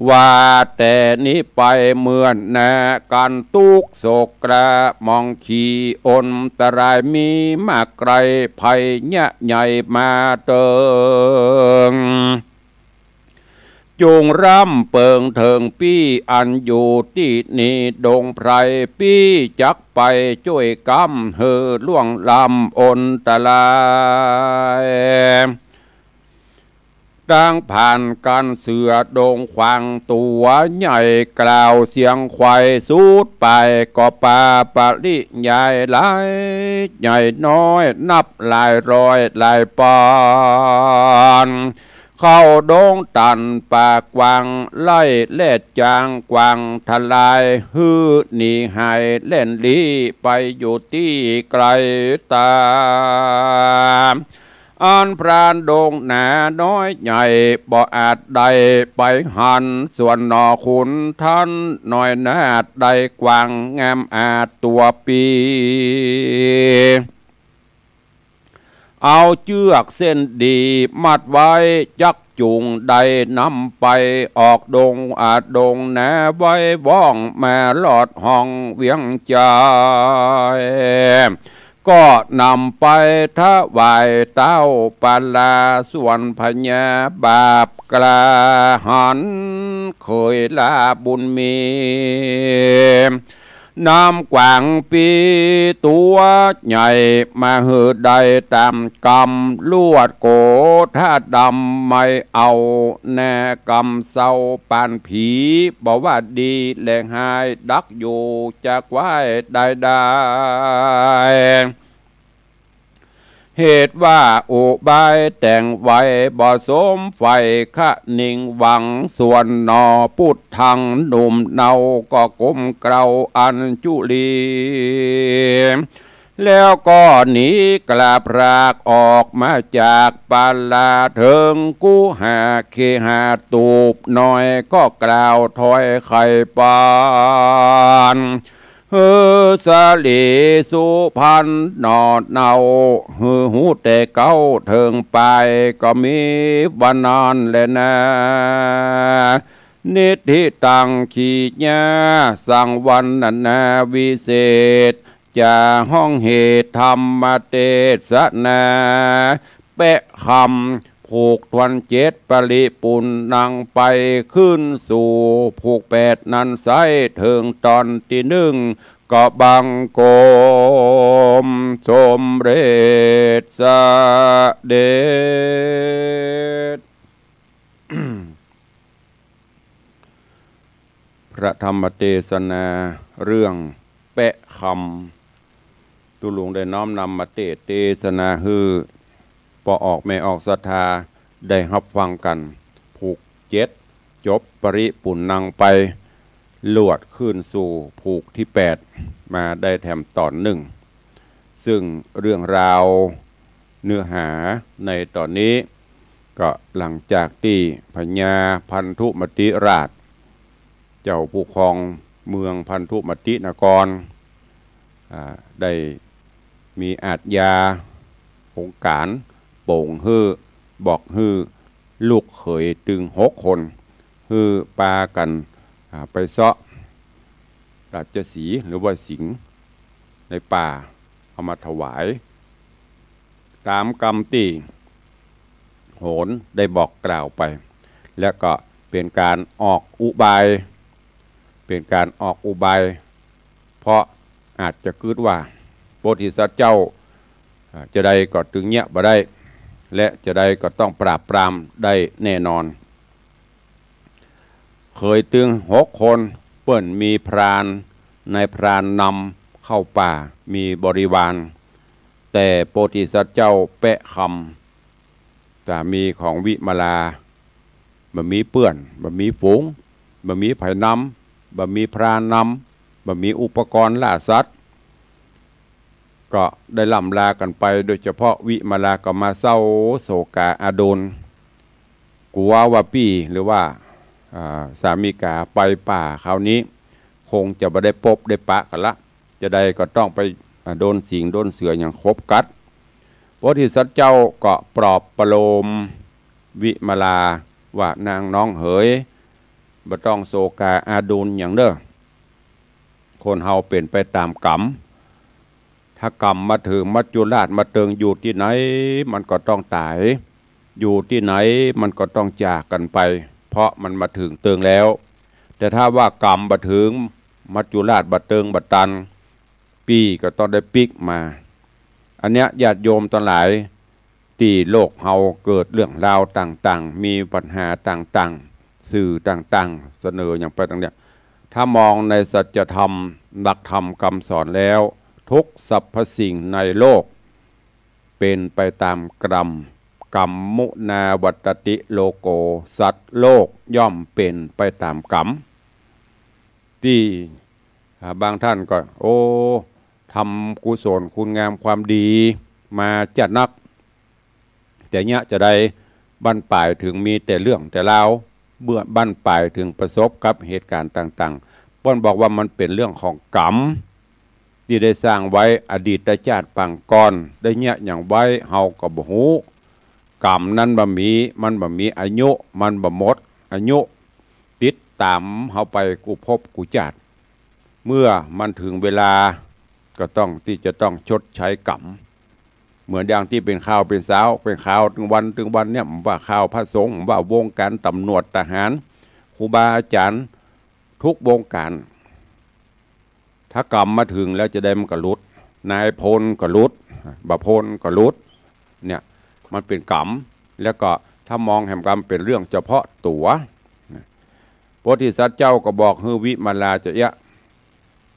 ว่าแต่นี้ไปเมื่อหน้ากั๋นตุ๊กโศกกระหม่องขี่อนตรายมีมากไกล ภัยยะใหญ่มาเติง จุงร่ำเปิงเถิงปี้อันอยู่ตี้นี่ดงไพร ปี้จักไปจ้วยก้ำหื้อล่วงล้ำอนตราย ตางผ่านกั๋นเสือดงขวางตั๋วใหญ่กล่าวเสียงไขว่สุดไปก็ปาปริยายหลายใหญ่น้อยนับหลายร้อยหลายปอน เข้าดงตันป่ากว้างไล่แล่นจางกว้างทลาย หื้อหนีหายแล่นลี้ไปอยู่ตี้ไกลต๋า อันพรานดงหนาน้อยใหญ่บ่อาจได้ไปหัน ส่วนหน่อขุนท่านน้อยนาฏได้กว้างงามอาจตั๋วปี้ เอาเจื้อกเส้นดีมัดไว้จักจุงได้นำไปออกดงอาดงนาไว้ว่องมาลอดห้องเวียงจาย ก็นำไปถวายเต้าปาลาส่วนพญาบาปกล้าหันเขยลาบุญมี นำกวางปี้ตั๋วใหญ่มาหื้อได้ต๋ามกำ ลวดโกธาดำไม่เอาแน่ กำเศร้าปานผี บ่ว่าดีและฮ้าย ดักอยู่จะไหว้ได้ได้ เหตุว่าอุบายแต่งไว้บ่สมใฝ่ คะนิงหวังส่วนหนอ ปุตถังหนุ่มเนาก็ก้มเกล้าอัญจุลี แล้วก็หนีกล้าพรากออกมาจากปาลา เถิงกุหาเขหาตูบน้อย ก็กล่าวถ้อยไขปาน หื้อสลีสุพรรณหน่อเนา หื้อฮู้แต่เก๊าเถิงปาย ก็มีว่านั้นแลนา นิทธิตัง ขีญา สังวรรณนาวิเศษ จะฮ้องเหตุธรรมเตสนา แปะคำ ผูกถ้วนเจ็ด ปริปุณณังไป ขึ้นสู่ผูกแปดนั้นไซร้ เถิงต๋อนตี้นึ่ง ก็บังคมสมเร็จเสด็จ พระธรรมเตสนาเรื่องแปะคำ ตุ๊ลุงได้น้อมนำมาเตสน์เตสนาหื้อป้อออกแม่ออกศรัทธาได้ฮับฟังกั๋น ผูกเจ็ด จบปริปุณณังไป ลวดขึ้นสู่ผูกตี้แปด มาได้แถมต๋อนนึ่ง ซึ่งเรื่องราวเนื้อหาในต๋อนนี้ ก็หลังจากตี้พญาพันธุมติราช เจ้าผู้ครองเมืองพันธุมตินคร อ่า ได้มีอาชญาองค์ก๋านโป๋งหื้อ บอกหื้อลูกเขยตึงหกคน หื้อปากั๋น อ่า ไปเซาะราชสีห์หรือว่าสิงห์ในป่า เอามาถวาย ต๋ามกำตี้โหรได้บอกกล่าวไป และก็เป๋นก๋านออกอุบาย เป๋นก๋านออกอุบาย เพราะอาจจะกึ๊ดว่า โพธิสัตว์เจ้า อ่า จาใดก็ตึงเยียะบ่ได้ และจาใดก็ต้องปราบปรามได้แน่นอน เขยตึงหกคน เปิ้นมีพราน นายพรานนำเข้าป่า มีบริวาร แต่โพธิสัตว์เจ้าแปะคำ สามีของวิมลา บ่มีเปื้อน บ่มีฝูง บ่มีใผนำ บ่มีพรานนำ บ่มีอุปกรณ์ล่าสัตว์ ก็ได้ล่ำลากั๋นไป โดยเฉพาะวิมลาก็มาเศร้าโศกาอาดูล กั๋วว่าปี้หรือว่า อ่า สามิก๋าไปป่าคราวนี้ คงจะบ่ได้ปบได้ปะกั๋นละ จาใดก็ต้องไป อ่า โดนสิงห์โดนเสือหยังขบกัด โพธิสัตว์เจ้าก็ปลอบประโลมวิมลาว่านางน้องเหย บ่ต้องโศกาอาดูลหยังเน่อ คนเฮาเป๋นไปต๋ามกรรม ถ้ากรรมมาเถิง มัจจุราชมาเติง อยู่ตี้ไหนมันก็ต้องต๋าย อยู่ตี้ไหนมันก็ต้องจากกั๋นไป เพราะมันมาเถิงเติงแล้ว แต่ถ้าว่ากรรมบ่เถิง มัจจุราชบ่เติงบ่ตัน ปี้ก็ต้องได้ปิ๊กมา อันเนี้ยญาติโยมตังหลาย ตี้โลกเฮาเกิดเรื่องราวต่างๆ มีปัญหาต่างๆ สื่อต่างๆ เสนอหยังไปต่างเนี่ย ถ้ามองในสัจธรรม หลักธรรมคำสอนแล้ว ทุกสรรพสิ่งในโลกเป๋นไปต๋ามกรรม กรรมมุนาวัตติโลโก สัตว์โลกย่อมเป๋นไปต๋ามกรรม ตี้ อ่า บางท่านก็ โอ้ ทำกุศลคุณงามความดีมาจ๊าดนัก แต่เยียะจาใด บั้นป๋ายเถิงมีแต่เรื่องแต่ราว เมื่อบั้นป๋ายเถิงประสบกับเหตุก๋ารณ์ต่างๆ เปิ้นบอกว่ามันเป๋นเรื่องของกรรม ตี้ได้สร้างไว้อดีตจ้าดปางก่อน ได้เยียะหยังไว้เฮาก็บ่ฮู้ กรรมนั้นบ่มี มันบ่มีอายุ มันบ่หมดอายุ ติดต๋ามเฮาไปกู้ภพกู้จ้าด เมื่อมันเถิงเวลา ก็ต้องตี้จะต้องชดใช้กรรม เหมือนอย่างตี้เป๋นข่าวเป๋นเช้า เป๋นข่าวตึงวันตึงวันเนี่ย บ่ว่าข่าวพระสงฆ์ บ่ว่าวงก๋ารต๋ำรวจทหาร ครูบาอาจ๋ารย์ ทุกวงก๋าร ถ้ากรรมมาเถิงแล้วจะใดมันก็หลุด นายพลก็หลุด บ่าวพลก็หลุด เนี่ย มันเป๋นกรรม แล้วก็ถ้ามองแหมกรรมเป๋นเรื่องเฉพาะตั๋ว โพธิสัตว์เจ้าก็บอกหื้อวิมลาจะเอี้ยะ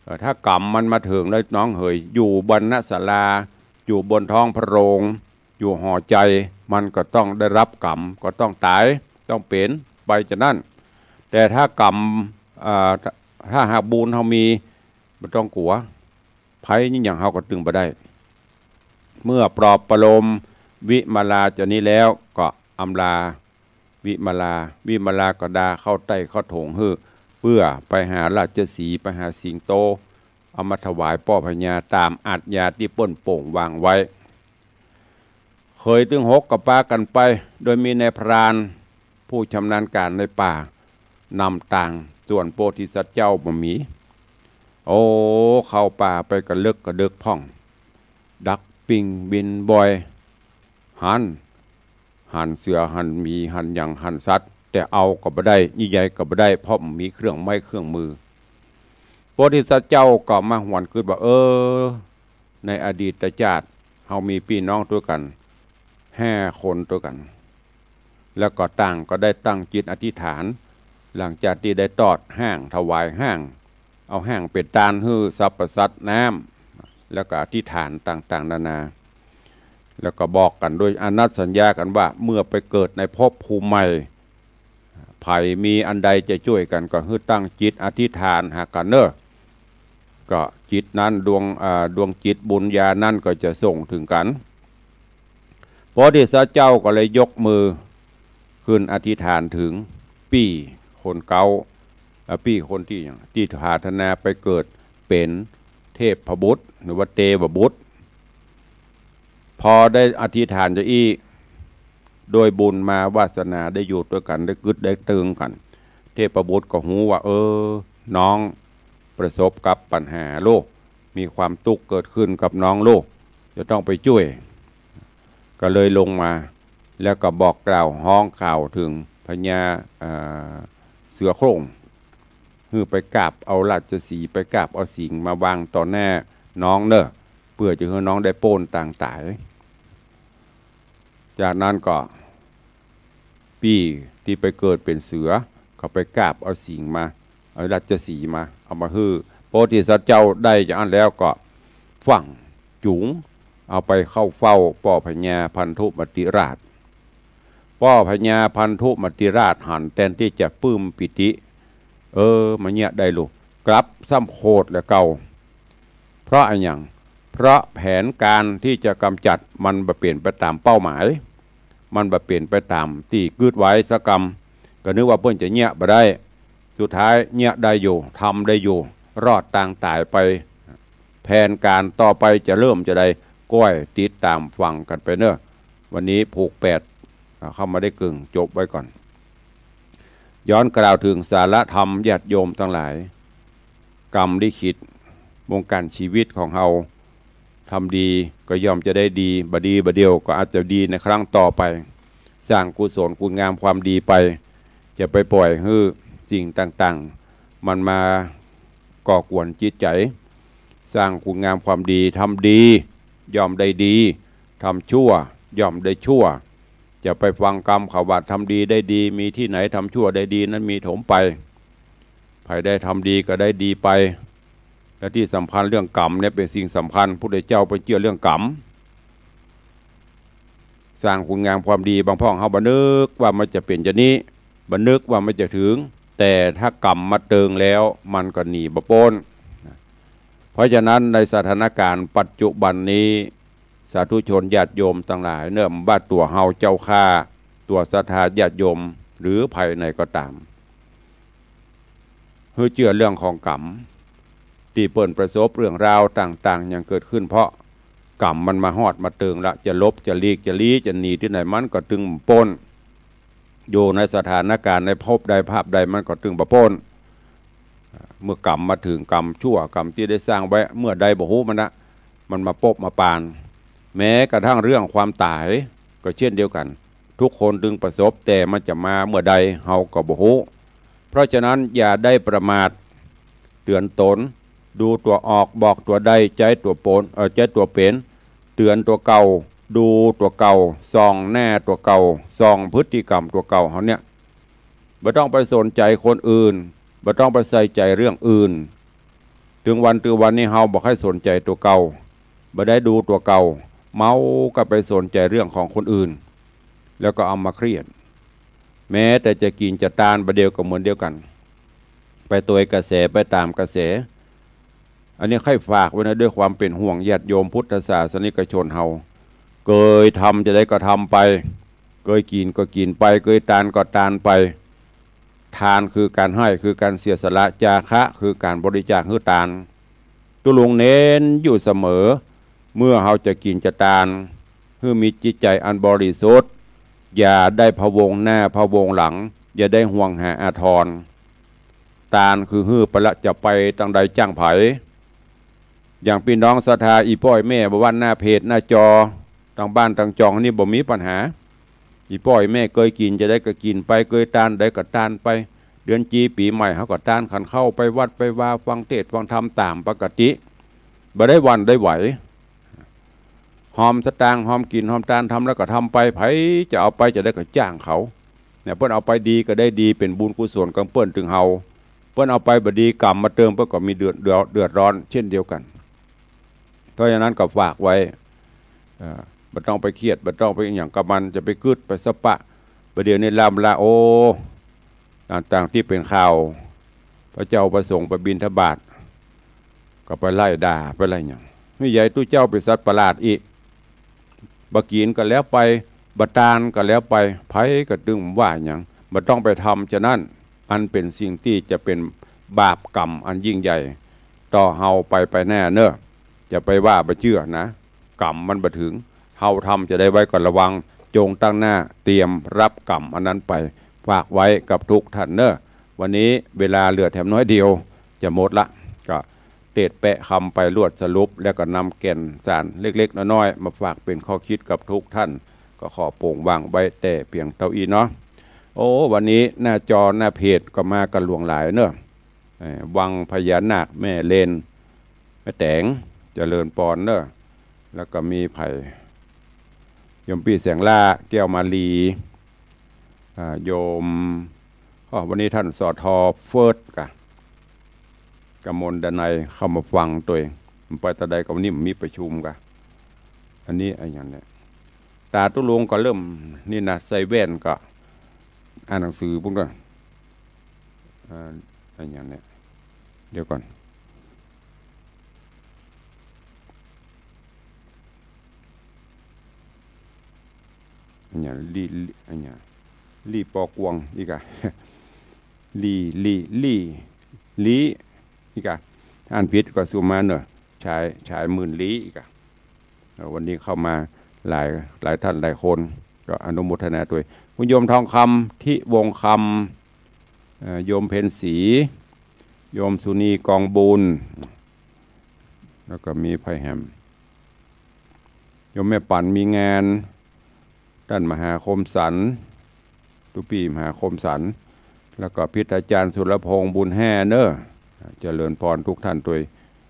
เอ่อ ถ้ากรรมมันมาเถิงแล้วน้องเหย อยู่บนนศาลา อยู่บนท้องพระโรง อยู่หอใจ๋ มันก็ต้องได้ฮับกรรม ก็ต้องต๋าย ต้องเป๋นไปจานั้น แต่ถ้ากรรม เอ่อ ถ้า ถ้าหากบุญเฮามี บ่ต้องกั๋ว ภัยนี่หยังเฮาก็ตึงบ่ได้ เมื่อปลอบประโลมวิมลาจานี้แล้วก็อำลาวิมลา วิมลาก็ดาข้าวใต้ข้าวถงหื้อ เปื้อไปหาราชสีห์ ไปหาสิงโต เอามาถวายป้อพญาต๋ามอาทยาตี้เปิ้นโป่งวางไว้ เขยตึงหกก็ปากั๋นไป โดยมีนายพรานผู้ชำนาญก๋านในป่านำตาง ส่วนโพธิสัตว์เจ้าบ่มี โอ้ เข้าป่าไปกะเลิกกะเดิกพ่อง ดักปิ้งบินบ่อย หัน หันเสือ หันหมี หันหยัง หันสัตว์ แต่เอาก็บ่ได้ ยี่ใยก็บ่ได้ เพราะบ่มีเครื่องไม้เครื่องมือ โพธิสัตว์เจ้าก็มาหวนกึ๊ดว่า เออ ในอดีตจาติ เฮามีปี้น้องตวยกั๋น ห้าคนตวยกั๋น แล้วก็ต่างก็ได้ตั้งจิตอธิษฐาน หลังจากตี้ได้ตอดฮ้าง ถวายฮ้าง เอาฮ้างเป๋นตานหื้อสรรพสัตว์น้ำ แล้วก็อธิษฐานต่างๆ นานา แล้วก็บอกกั๋นโดยอานัตสัญญากั๋นว่า เมื่อไปเกิดในภพภูมิใหม่ ใผมีอันใดจะจ้วยกั๋นก็หื้อตั้งจิตอธิษฐานหากั๋นเน่อ ก็จิตนั้นดวง อ่า ดวงจิตบุญญานั้นก็จะส่งเถิงกั๋น โพธิสัตว์เจ้าก็เลยยกมือขึ้นอธิษฐานเถิงปี้คนเก๊า อ่า ปี้คนตี้หยัง ตี้ปรารถนาไปเกิดเป๋นเทพบุตร หรือว่าเตวบุตร พอได้อธิษฐานจาอี้ โดยบุญมาวาสนาได้อยู่ตวยกั๋น ได้กึ๊ดได้ตึงกั๋น เทพบุตรก็ฮู้ว่า เออ น้องประสบกับปัญหาโลก มีความตุ๊กข์เกิดขึ้นกับน้องโลก จะต้องไปจ้วย ก็เลยลงมา แล้วก็บอกกล่าวฮ้องข่าวเถิงพญา อ่า เสือโคร่ง หื้อไปกราบเอาราชสีห์ ไปกราบเอาสิงห์มาวางต่อหน้าน้องเน่อ เปื้อจะหื้อน้องได้ป๊นตางต๋าย จากนั้นก็ปี้ตี้ไปเกิดเป๋นเสือ เขาไปกราบเอาสิงห์มา เอาราชสีห์มา เอามาหื้อ โพธิสัตว์เจ้าได้จากอั้นแล้วก็ฟั่งจูง เอาไปเข้าเฝ้าป้อพญาพันธุมติราช ป้อพญาพันธุมติราชหันแตนตี้จะปลื้มปีติ เออ มาเยียะได้ลูก กลับซ้ำโขดแหละเก่า เพราะอะหยัง เพราะแผนก๋านตี้จะก๋ำจัดมันบ่เป๋นไปต๋ามเป้าหมาย มันบ่เป๋นไปต๋ามตี้กึ๊ดไว้สักกำ ก็นึกว่าเปิ้นจะเยียะบ่ได้ สุดท้ายเยียะได้อยู่ ทำได้อยู่ รอดตางต๋ายไป แผนก๋านต่อไปจะเริ่มจาใด ก้อยติดต๋ามฟังกั๋นไปเน่อ วันนี้ผูกแปด อ่า เข้ามาได้กึ่ง จบไว้ก่อน ย้อนกล่าวเถิงสาระธรรมญาติโยมตังหลาย กรรมลิขิต วงก๋านชีวิตของเฮา ทำดีก็ย่อมจะได้ดี บ่ดีบ่าเดี่ยวก็อาจจะดีในครั้งต่อไป สร้างกุศลคุณงามความดีไป จะไปปล่อยหื้อสิ่งต่างๆ มันมาก่อกวนจิตใจ๋ สร้างคุณงามความดี ทำดีย่อมได้ดี ทำชั่วย่อมได้ชั่ว จะไปฟังกำเขาว่าทำดีได้ดีมีตี้ไหน ทำชั่วได้ดีนั้นมีถมไป ใผได้ทำดีก็ได้ดีไป และตี้สำคัญเรื่องกรรมเนี่ยเป๋นสิ่งสำคัญ พุทธเจ้าเปิ้นเจื้อเรื่องกรรม สร้างคุณงามความดี บางพ่องเฮาบ่นึกว่ามันจะเป๋นจานี้ บ่นึกว่ามันจะเถิง แต่ถ้ากรรมมาเติงแล้ว มันก็หนีบ่ป๊น เพราะฉะนั้นในสถานก๋ารณ์ปัจจุบันนี้ สาธุชนญาติโยมตังหลาย เน่อ บ่ว่าตั๋วเฮาเจ้าข้า ตั๋วศรัทธาญาติโยม หรือใผไหนก็ต๋าม หื้อเจื้อเรื่องของกรรม ตี้เปิ้นประสบเรื่องราวต่างๆ หยังเกิดขึ้น เพราะกรรมมันมาฮอดมาเติงละ จะหลบจะหลีกจะลี้จะหนีตี้ไหนมันก็ตึงบ่ป๊น อยู่ในสถานก๋ารณ์ในภพใดภาพใดมันก็ตึงบ่ป๊น เมื่อกรรมมาเถิง กรรมชั่วกรรมตี้ได้สร้างไว้ เมื่อใดบ่ฮู้มันนะ มันมาปบมาปาน แม้กระทั่งเรื่องความต๋ายก็เช่นเดียวกั๋น ทุกคนตึงประสบ แต่มันจะมาเมื่อใดเฮาก็บ่ฮู้ เพราะฉะนั้นอย่าได้ประมาท เตือนตน ดูตั๋วออก บอกตั๋วได้ ใจ๊ตั๋วป๋น เอ่อ ใจ๊ตั๋วเป๋น เตื๋อนตั๋วเก่า ดูตั๋วเก่า ส่องหน้าตั๋วเก่า ส่องพฤติกรรมตั๋วเก่าเฮาเนี่ย บ่ต้องไปสนใจ๋คนอื่น บ่ต้องไปใส่ใจ๋เรื่องอื่น เถิงวัน เถิงวันนี้เฮาบ่ใค่สนใจ๋ตั๋วเก่า บ่ได้ดูตั๋วเก่า เมาก็ไปสนใจ๋เรื่องของคนอื่น แล้วก็เอามาเครียด แม้แต่จะกิ๋นจะตานบ่าเดี่ยวก็เหมือนเดียวกั๋น ไปตวยกระแส ไปต๋ามกระแส อันนี้ใค่ฝากไว้นะ ด้วยความเป๋นห่วงญาติโยมพุทธศาสนิกชนเฮา เกยทำจาใดก็ทำไป เกยกิ๋นก็กิ๋นไป เกยตานก็ตานไป ทานคือก๋านให้ คือก๋านเสียสละ จาคะคือก๋านบริจาคหื้อตาน ตุ๊ลุงเน้นอยู่เสมอ เมื่อเฮาจะกิ๋นจะตาน หื้อมีจิตใจ๋อันบริสุทธิ์ อย่าได้พะวงหน้าพะวงหลัง อย่าได้ห่วงหาอาทร ตานคือหื้อไปละ จะไปตางใดจ้างใผ อย่างปี้น้องศรัทธาอี่ป้ออี่แม่บ่าวันหน้าเพจหน้าจอ ตางบ้านตางจองนี่บ่มีปัญหา อี่ป้ออี่แม่เกยกิ๋นจาใดก็กิ๋นไป เกยตานใดก็ตานไป เดือนจี๋ปี๋ใหม่เฮาก็ตานขันข้าว ไปวัดไปวา ฟังเทศน์ฟังธรรมต๋ามปกติ บ่ได้หวั่นได้ไหว หอมสตางค์ หอมกิ๋นหอมตาน ทำแล้วก็ทำไป ใผจะเอาไปจาใดก็จ้างเขา เนี่ย เปิ้นเอาไปดีก็ได้ดี เป๋นบุญกุศลของเปิ้นเถิงเฮา เปิ้นเอาไปบ่ดี ก๋รรมมาเติง เปิ้นก็มีเดือด เดือด เดือดร้อนเช่นเดียวกั๋น เพราะฉะนั้นก็ฝากไว้ เอ่อ บ่ต้องไปเครียด บ่ต้องไปอะหยังกับมัน จะไปกึ๊ดไปสะปะ บ่าเดี่ยวนี้ล้ำละ โอ้ ต่างๆ ตี้เป๋นข่าว พระเจ้าพระสงฆ์ไปบิณฑบาต ก็ไปไล่ด่า ไปไล่หยัง นี่ใหญ่ตุ๊เจ้าเป๋นสัตว์ประหลาดอีก บ่กิ๋นก็แล้วไป บ่ตานก็แล้วไป ใผก็ตึงว่าหยัง บ่ต้องไปทำจานั้น อันเป๋นสิ่งตี้จะเป๋นบาปก๋รรมอันยิ่งใหญ่ ต่อเฮาไปไปหน้าเน่อ จะไปว่าบ่เจื้อนะ ก๋รรมมันบ่เถิง เฮาทำจาใดไว้ก็ระวัง จงตั้งหน้าเตรียมรับก๋รรมอันนั้นไป ฝากไว้กับทุกท่านเน่อ วันนี้เวลาเหลือแถมน้อยเดียว จะหมดละ ก็เตศน์แปะคำไปรวดสรุป แล้วก็นำแก่นสารเล็กๆ น้อยๆ มาฝากเป๋นข้อคิดกับทุกท่าน ก็ขอโป่งวางไว้แต่เพียงเต้าอี้เนาะ โอ้ วันนี้หน้าจอหน้าเพจก็มากั๋นหลวงหลายเน่อ เอ่อ วังพญานาคแม่เลน แม่แต๋ง เจริญปอนเน่อ แล้วก็มีใผ โยมปี้แสงล่า แก้วมาลี อ่า โยม อ้อ วันนี้ท่าน สท. เฟิร์ส กะ กมลดนัย เข้ามาฟังตวย ไปตะใดก็วันนี้มีประชุมกะ อันนี้อะหยังเนี่ย ต๋าตุ๊ลุงก็เริ่มนี่นะ ใส่แว่นก็อ่านหนังสือปุ้นก่อน อ่า อะหยังเนี่ย เดี๋ยวก่อน อะหยัง ลี่ ลี่ อะหยัง ลี่ปอกวงอีกอะ ลี่ ลี่ ลี่ ลี่ อีกอะ อ่านผิดก็สู้มาเน่อ ฉาย ฉายหมื่นลี้อีกอะ เอ่อ วันนี้เข้ามาหลาย หลายท่านหลายคน ก็อนุโมทนาตวย คุณโยมทองคำ ทิวงศ์คำ เอ่อ โยมเพ็ญศรี โยมสุนีกองบุญ แล้วก็มีใผแหม โยมแม่ปั๋นมีงาน ต้านมหาคมสันต์ ตุ๊ปี้มหาคมสันต์ แล้วก็พิธีอาจารย์สุรพงษ์บุญแฮ่เน่อ เจริญปอนทุกท่านตวย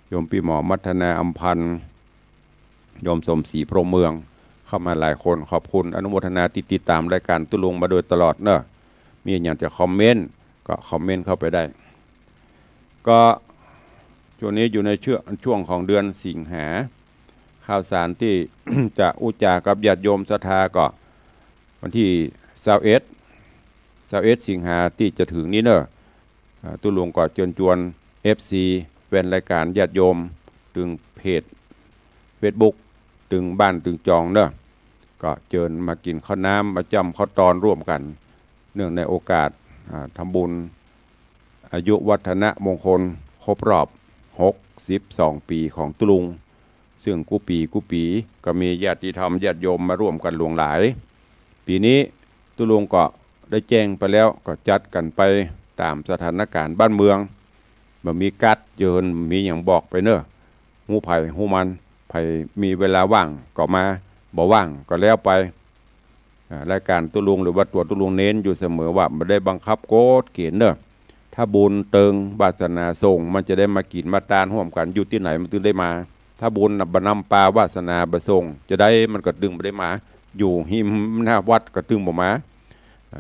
โยมปี้หมอมัทนาอำพันธ์ โยมสมศรีพรหมเมือง เข้ามาหลายคน ขอบคุณ อนุโมทนาตี้ติดต๋ามรายก๋านตุ๊ลุงมาโดยตลอดเน่อ มีอะหยังจะคอมเมนต์ก็คอมเมนต์เข้าไปได้ ก็ช่วงนี้อยู่ในช่วง ช่วงของเดือนสิงหา ข่าวสารตี้ จะอู้จ๋ากับญาติโยมศรัทธาก็วันตี้ซาวเอ็ด ซาวเอ็ดสิงหาตี้จะเถิงนี้เน่อ อ่า ตุ๊ลุงก็เจิญจวน เอฟซี แฟนรายก๋านญาติโยม ตึงเพจเฟซบุ๊ก ตึงบ้านตึงจองเน่อ ก็เจิญมากิ๋นข้าวน้ำ มาจ้ำข้าวตอนร่วมกั๋น เนื่องในโอกาส อ่า ทำบุญอายุวัฒนมงคลครบรอบหกสิบสองปี๋ของตุ๊ลุง ซึ่งกู้ปี๋กู้ปี๋ก็มีญาติธรรมญาติโยมมาร่วมกั๋นหลวงหลาย ปี๋นี้ตุ๊ลุงก็ได้แจ้งไปแล้ว ก็จัดกั๋นไปต๋ามสถานก๋ารณ์บ้านเมือง บ่มีกั๊ดเจิญ บ่มีหยังบอกไปเน่อ ฮู้ใผฮู้มัน ใผมีเวลาว่างก็มา บ่ว่างก็แล้วไป อ่า รายก๋านตุ๊ลุงหรือว่าตั๋วตุ๊ลุงเน้นอยู่เสมอว่าบ่ได้บังคับกฎเกณฑ์เน่อ ท ถ้าบุญตึง วาสนาส่ง มันจะได้มากิ๋นมาตานฮ่วมกั๋น อยู่ตี้ไหนมันตึงได้มา ถ้าบุญบ่นำปาวาสนาบ่ส่ง จะใดมันก็ตึงบ่ได้มา อยู่ฮิมหน้าวัดก็ตึงบ่มา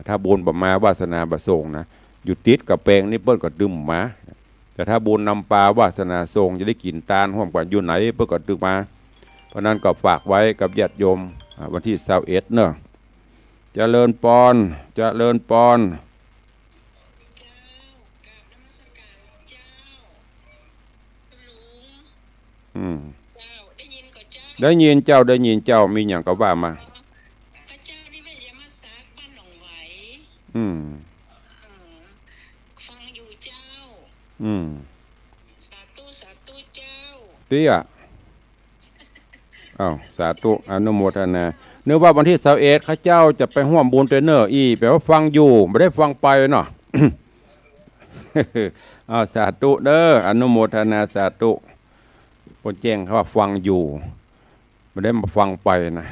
ถ้าบุญบ่มา วาสนาบ่ส่งนะ อยู่ติดก๋ำแปงนี่เปิ้นก็ตึงบ่มา แต่ถ้าบุญนำปาวาสนาส่ง จะได้กิ๋นตานฮ่วมกั๋น อยู่ไหนเปิ้นก็ตึงมา เพราะนั้นก็ฝากไว้กับญาติโยม อ่า วันตี้ซาวเอ็ดเนาะ เจริญปอน เจริญปอน อืม ได้ยินเจ้า ได้ยินเจ้า มีหยังก็ว่ามา อืม อืม เตี้ย อ้าว สาธุ อนุโมทนา นึกว่าวันตี้ซาวเอ็ด ข้าเจ้าจะไปฮ่วมบุญตวยเน่อ อี้ แป๋ว่าฟังอยู่ บ่ได้ฟังไปเนาะ อ้าว สาธุเน่อ อนุโมทนา สาธุ เปิ้นแจ้งข้าว่าฟังอยู่ บ่ได้มาฟังไปนะ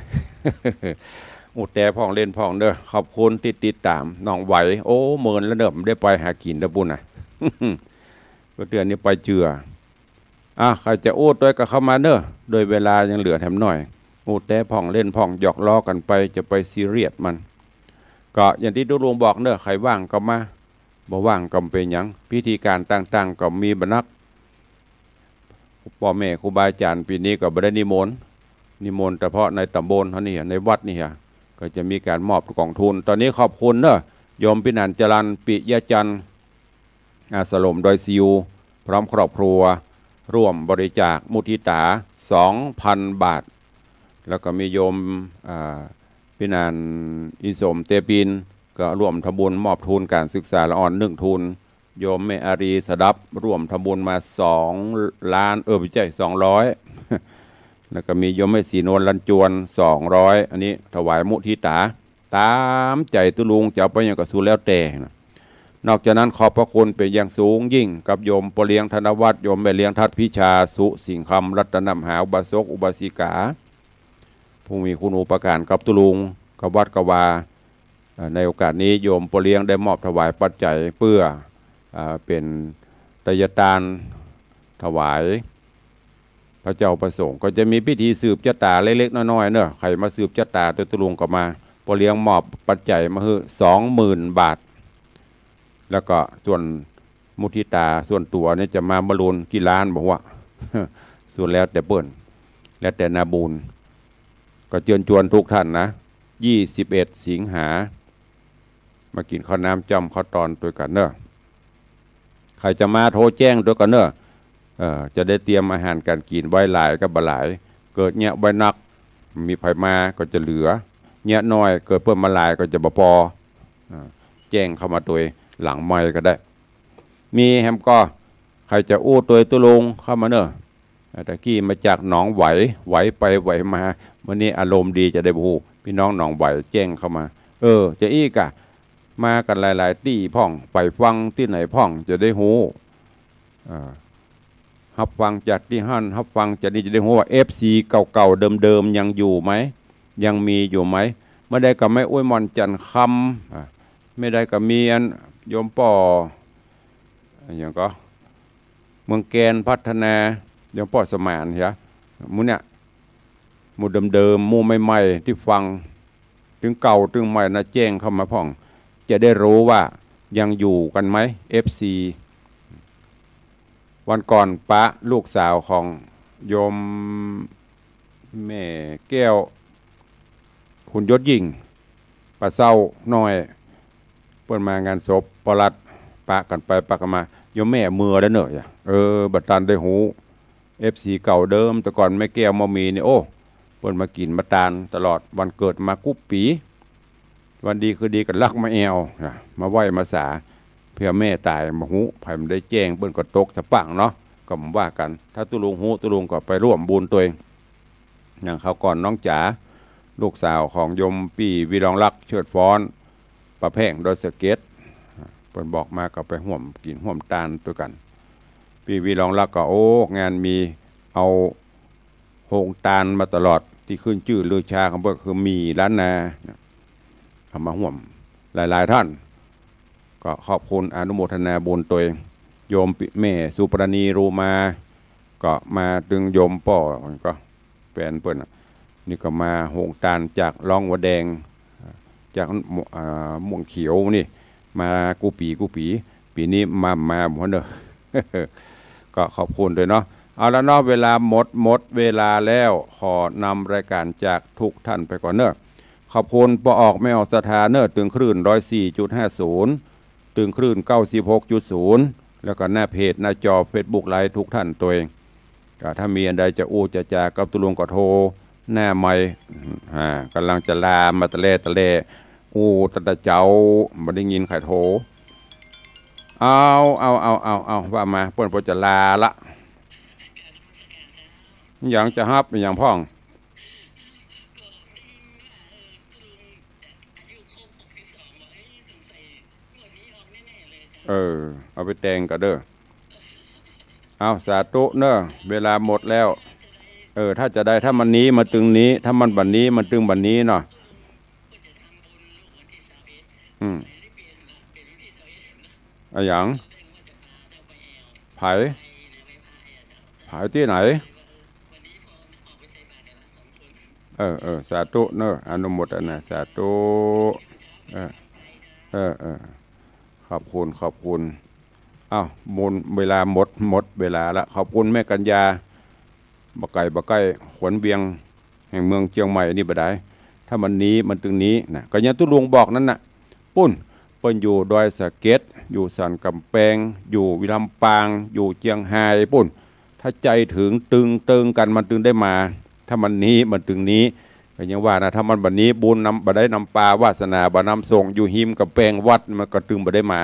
อู้แต๊พ่องเล่นพ่องเน่อ ขอบคุณตี้ติดต๋าม น้องไหว โอ้ เมินแล้วเน่อ บ่ได้ไปหากิ๋นแล้วปู้นนะ ก็เดือนนี้ไปเจือ อ่ะ ใผจะอู้ตวยก็เข้ามาเน่อ โดยเวลายังเหลือแถมหน้อย อู้แต๊พ่องเล่นพ่อง หยอกล้อกั๋นไป จะไปซีเรียสมัน ก็อย่างตี้ตุ๊ลุงบอกเน่อ ใผว่างก็มา บ่ว่างก็บ่เป๋นหยัง พิธีก๋านต่างๆ ก็มีบ่นัก ป้อแม่ครูบาอาจ๋ารย์ปี๋นี้ก็บ่ได้นิมนต์ นิมนต์เฉพาะในต๋ำบลเฮานี่ ในวัดนี่ฮะ ก็จะมีก๋านมอบก๋องทุน ต๋อนนี้ขอบคุณเน่อ โยมปี้หนานจรัญ ปิยะจันทร์ อาสลมดอยซิว พร้อมครอบครัว ร่วมบริจาคมุทิตา สองพันบาท แล้วก็มีโยม อ่า ปี้หนาน อีสม เตปิน ก็ร่วมทำบุญมอบทุนก๋านศึกษาละอ่อน นึ่งทุน โยมแม่อารี สดับ ร่วมทำบุญมา สองล้าน เออ บ่ใจ้ สองร้อย แล้วก็มีโยมแม่ศรีนวล ลันจวน สองร้อย อันนี้ถวายมุทิตา ต๋ามใจ๋ตุ๊ลุง จะเอาไปหยังก็สุดแล้วแต่นะ นอกจากนั้นขอบพระคุณเป๋นอย่างสูงยิ่งกับโยมป้อเลี้ยง ธนวัฒน์ โยมแม่เลี้ยง ทัดพิชา สุสิงห์คำ รัตนมหา อุบาสกอุบาสิกา ผู้มีคุณูปการกับตุ๊ลุง กับวัดกับวา เอ่อ ในโอกาสนี้โยมป้อเลี้ยงได้มอบถวายปัจจัยเปื้อ อ่า เป๋นไตยตานถวายพระเจ้าพระสงฆ์ ก็จะมีพิธีสืบจะต๋าเล็กๆ น้อยๆ เน่อ ใผมาสืบจะต๋าตวยตุ๊ลุงก็มา ป้อเลี้ยงมอบปัจจัยมาหื้อ สองหมื่นบาท แล้วก็ส่วนมุทิตาส่วนตั๋วนี่จะมาบ่ฮู้กี่ล้านบ่ฮู้ สุดแล้วแต่เปิ้น แล้วแต่นาบุญ ก็เจิญจวนทุกท่านนะ ยี่สิบเอ็ดสิงหา มากิ๋นข้าวน้ำจ้ำข้าวตอนตวยกั๋นเน่อ ใผจะมาโทรแจ้งตวยกั๋นเน่อ เอ่อ จะได้เตรียมอาหารก๋านกิ๋นไว้หลายกับบ่หลาย เกิดเยียะไว้นัก มีใผมาก็จะเหลือ เยียะน้อย เกิดเปิ้นมาหลายก็จะบ่ปอ อ่า แจ้งเข้ามาตวยหลังไมค์ก็ได้ มีแหมก่อ ใผจะอู้ตวยตุ๊ลุงเข้ามาเน่อ อ่า ตะกี้มาจากหนองไหว ไหวไปไหวมา มื้อนี้อารมณ์ดีจะได้ฮู้ ปี้น้องหนองไหวแจ้งเข้ามา เออ จะอี้ก่ะ มากั๋นหลายๆ ตี้พ่อง ไปฟังตี้ไหนพ่องจะได้ฮู้ อ่า ฮับฟังจากตี้หั้น ฮับฟังจากนี้จะได้ฮู้ว่า เอฟซี เก่าๆ เดิมๆ ยังอยู่ไหม ยังมีอยู่ไหม เมื่อใดก็แม่อุ๊ยหม่อนจันทร์คำ อ่า เมื่อใดก็มีอันโยมป้อ อะหยังก่อ เมืองแกนพัฒนา โยมป้อสมานเหีย หมู่เนี่ย หมู่เดิมๆ หมู่ใหม่ๆ ตี้ฟัง ตึงเก่าตึงใหม่นะ แจ้งเข้ามาพ่อง จะได้ฮู้ว่ายังอยู่กั๋นไหม เอฟซี วันก่อนปะลูกสาวของโยมแม่แก้ว คุณยศยิ่ง ป้าเศร้าน้อย เปิ้นมางานศพป้อรัฐ ปะกั๋นไปปะกั๋นมา โยมแม่เมือแล้วเน่อ เออ บ่ตันได้ฮู้ เอฟซี เก่าเดิม แต่ก่อนแม่แก้วบ่มีนี่ โอ้ เปิ้นมากิ๋นมาตานตลอด วันเกิดมากู้ปี๋ วันดีคืนดีก็ลักมาแอ่ว นะ มาไหว้มาสา เปื้อแม่ต๋ายบ่ฮู้ ใผบ่ได้แจ้ง เปิ้นก็ตกสะปังเนาะ ก็บ่ว่ากั๋น ถ้าตุ๊ลุงฮู้ ตุ๊ลุงก็ไปร่วมบุญตวย อย่างคราวก่อนน้องจ๋า ลูกสาวของโยมปี้วีรองรัก เชิดฟ้อน ป้าแพ่ง ดอยสะเก็ด เปิ้นบอกมาก็ไปฮ่วมกิ๋นฮ่วมตานตวยกั๋น ปี้วีรองรักก็ โอ้ งานมี เอาโฮงตานมาตลอด ตี้ขึ้นจื้อลือชาของเปิ้นคือหมี่ล้านนา เอามาฮ่วมหลายๆ ท่าน ก็ขอบคุณอนุโมทนาบุญตวย โยมปิ แม่สุปราณี รูมา ก็มา ตึงโยมป้อ ก็แฟนเปิ้นน่ะ นี่ก็มาโฮงตานจากหลองหัวแดง จาก อ่า ม่วงเขียวนี่ มากู้ปี๋กู้ปี๋ ปี๋นี้มา มาบ่เนาะ ก็ขอบคุณตวยเนาะ เอาละเนาะ เวลาหมด หมดเวลาแล้ว ขอนำรายก๋านจากทุกท่านไปก่อนเนาะ ขอบคุณป้อออกแม่ออกศรัทธาเนาะ ตึงคลื่น ร้อยสี่จุดห้าศูนย์ ตึงคลื่น เก้าสิบหกจุดศูนย์ แล้วก็หน้าเพจหน้าจอเฟซบุ๊กไลฟ์ทุกท่านตวย ก็ถ้ามีอันใดจะอู้จะจากับตุ๊ลุงก็โทรหน้าไมค์ อ่า ก่ำลังจะลามาตะแลตะแล อู้ตั้งแต่เจ๊า บ่ได้ยินใผโทร เอา เอา เอา เอา เอา ว่ามา เปิ้นพอจะลาละ หยังจะฮับหยังพ่อง เออ เอาไปแต่งก่อเน่อ เอา สาธุเน่อ เวลาหมดแล้ว เออ ถ้าจะได้ ถ้ามันนี้มันตึงนี้ ถ้ามันบ่านี้มันตึงบ่านี้เนาะ อืม อะหยัง ไผ ไผตี้ไหน เออ เออ สาธุเน่อ อนุโมทนา สาธุ เออ เออ เออ ขอบคุณ ขอบคุณ อ้าว หมดเวลา หมด หมดเวลาละ ขอบคุณแม่กัญญา บ่ไก๋บ่ใก้ ขวัญเวียง แห่งเมืองเจียงใหม่นี่บ่ได้ ถ้ามันนี้มันตึงนี้นะ ก็อย่างตุ๊ลุงบอกนั้นน่ะ ปุ้น เปิ้นอยู่ดอยสะเก็ด อยู่สันก๋ำแปง อยู่ลำปาง อยู่เจียงฮายปุ้น ถ้าใจ๋เถิงตึงเติงกั๋นมันตึงได้มา ถ้ามันนี้มันตึงนี้ ก็ยังว่านะ ถ้ามันบ่านี้บุญนำ บ่ได้นำปา วาสนาบ่านำส่ง อยู่ฮิมก๋ำแปงวัดมันก็ตึงบ่ได้มา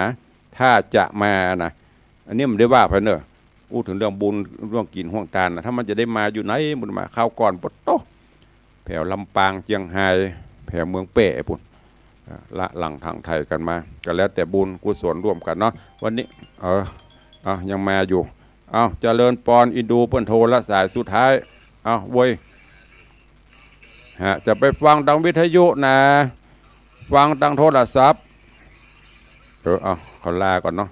ถ้าจะมานะ อันนี้มันได้ว่าไปเน่อ อู้เถิงเรื่องบุญ เรื่องกิ๋นห้วงตานนะ ถ้ามันจะได้มาอยู่ไหน มันมา คราวก่อน ปะโต๊ะ แผวลำปาง เจียงฮาย แผวเมืองแป้ปุ้น อ่า ละหลั่งทางไถ่กั๋นมา ก็แล้วแต่บุญกุศลร่วมกั๋นเนาะ วันนี้ เออ เอา ยังมาอยู่ เอา เจริญปอน อินดูเปิ้นโทรละสายสุดท้าย เอา เว้ย ฮะ จะไปฟังตางวิทยุนะ ฟังตางโทรศัพท์ เออ เอา ขอลาก่อนเนาะ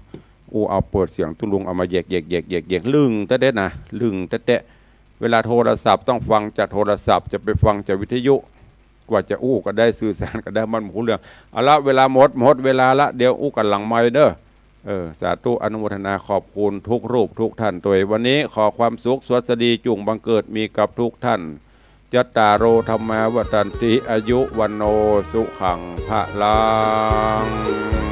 อู้ เอาเปิดเสียงตุ๊ลุง เอามาแยกๆๆๆๆ ลึงแต๊ๆ นะ ลึงแต๊ๆ เวลาโทรศัพท์ต้องฟังจากโทรศัพท์ จะไปฟังจากวิทยุ กว่าจะอู้ก็ได้ สื่อสารก็ได้ มันบ่ฮู้เรื่อง เอาละ เวลาหมด หมดเวลาละ เดี๋ยวอู้กั๋นหลังไมค์เน่อ เออ สาธุ อนุโมทนา ขอบคุณทุกรูปทุกท่านตวย วันนี้ขอความสุขสวัสดีจุ่งบังเกิดมีกับทุกท่าน จัตตาโร ธัมมา วัฑฒันติ อายุ วัณโณ สุขัง พะลัง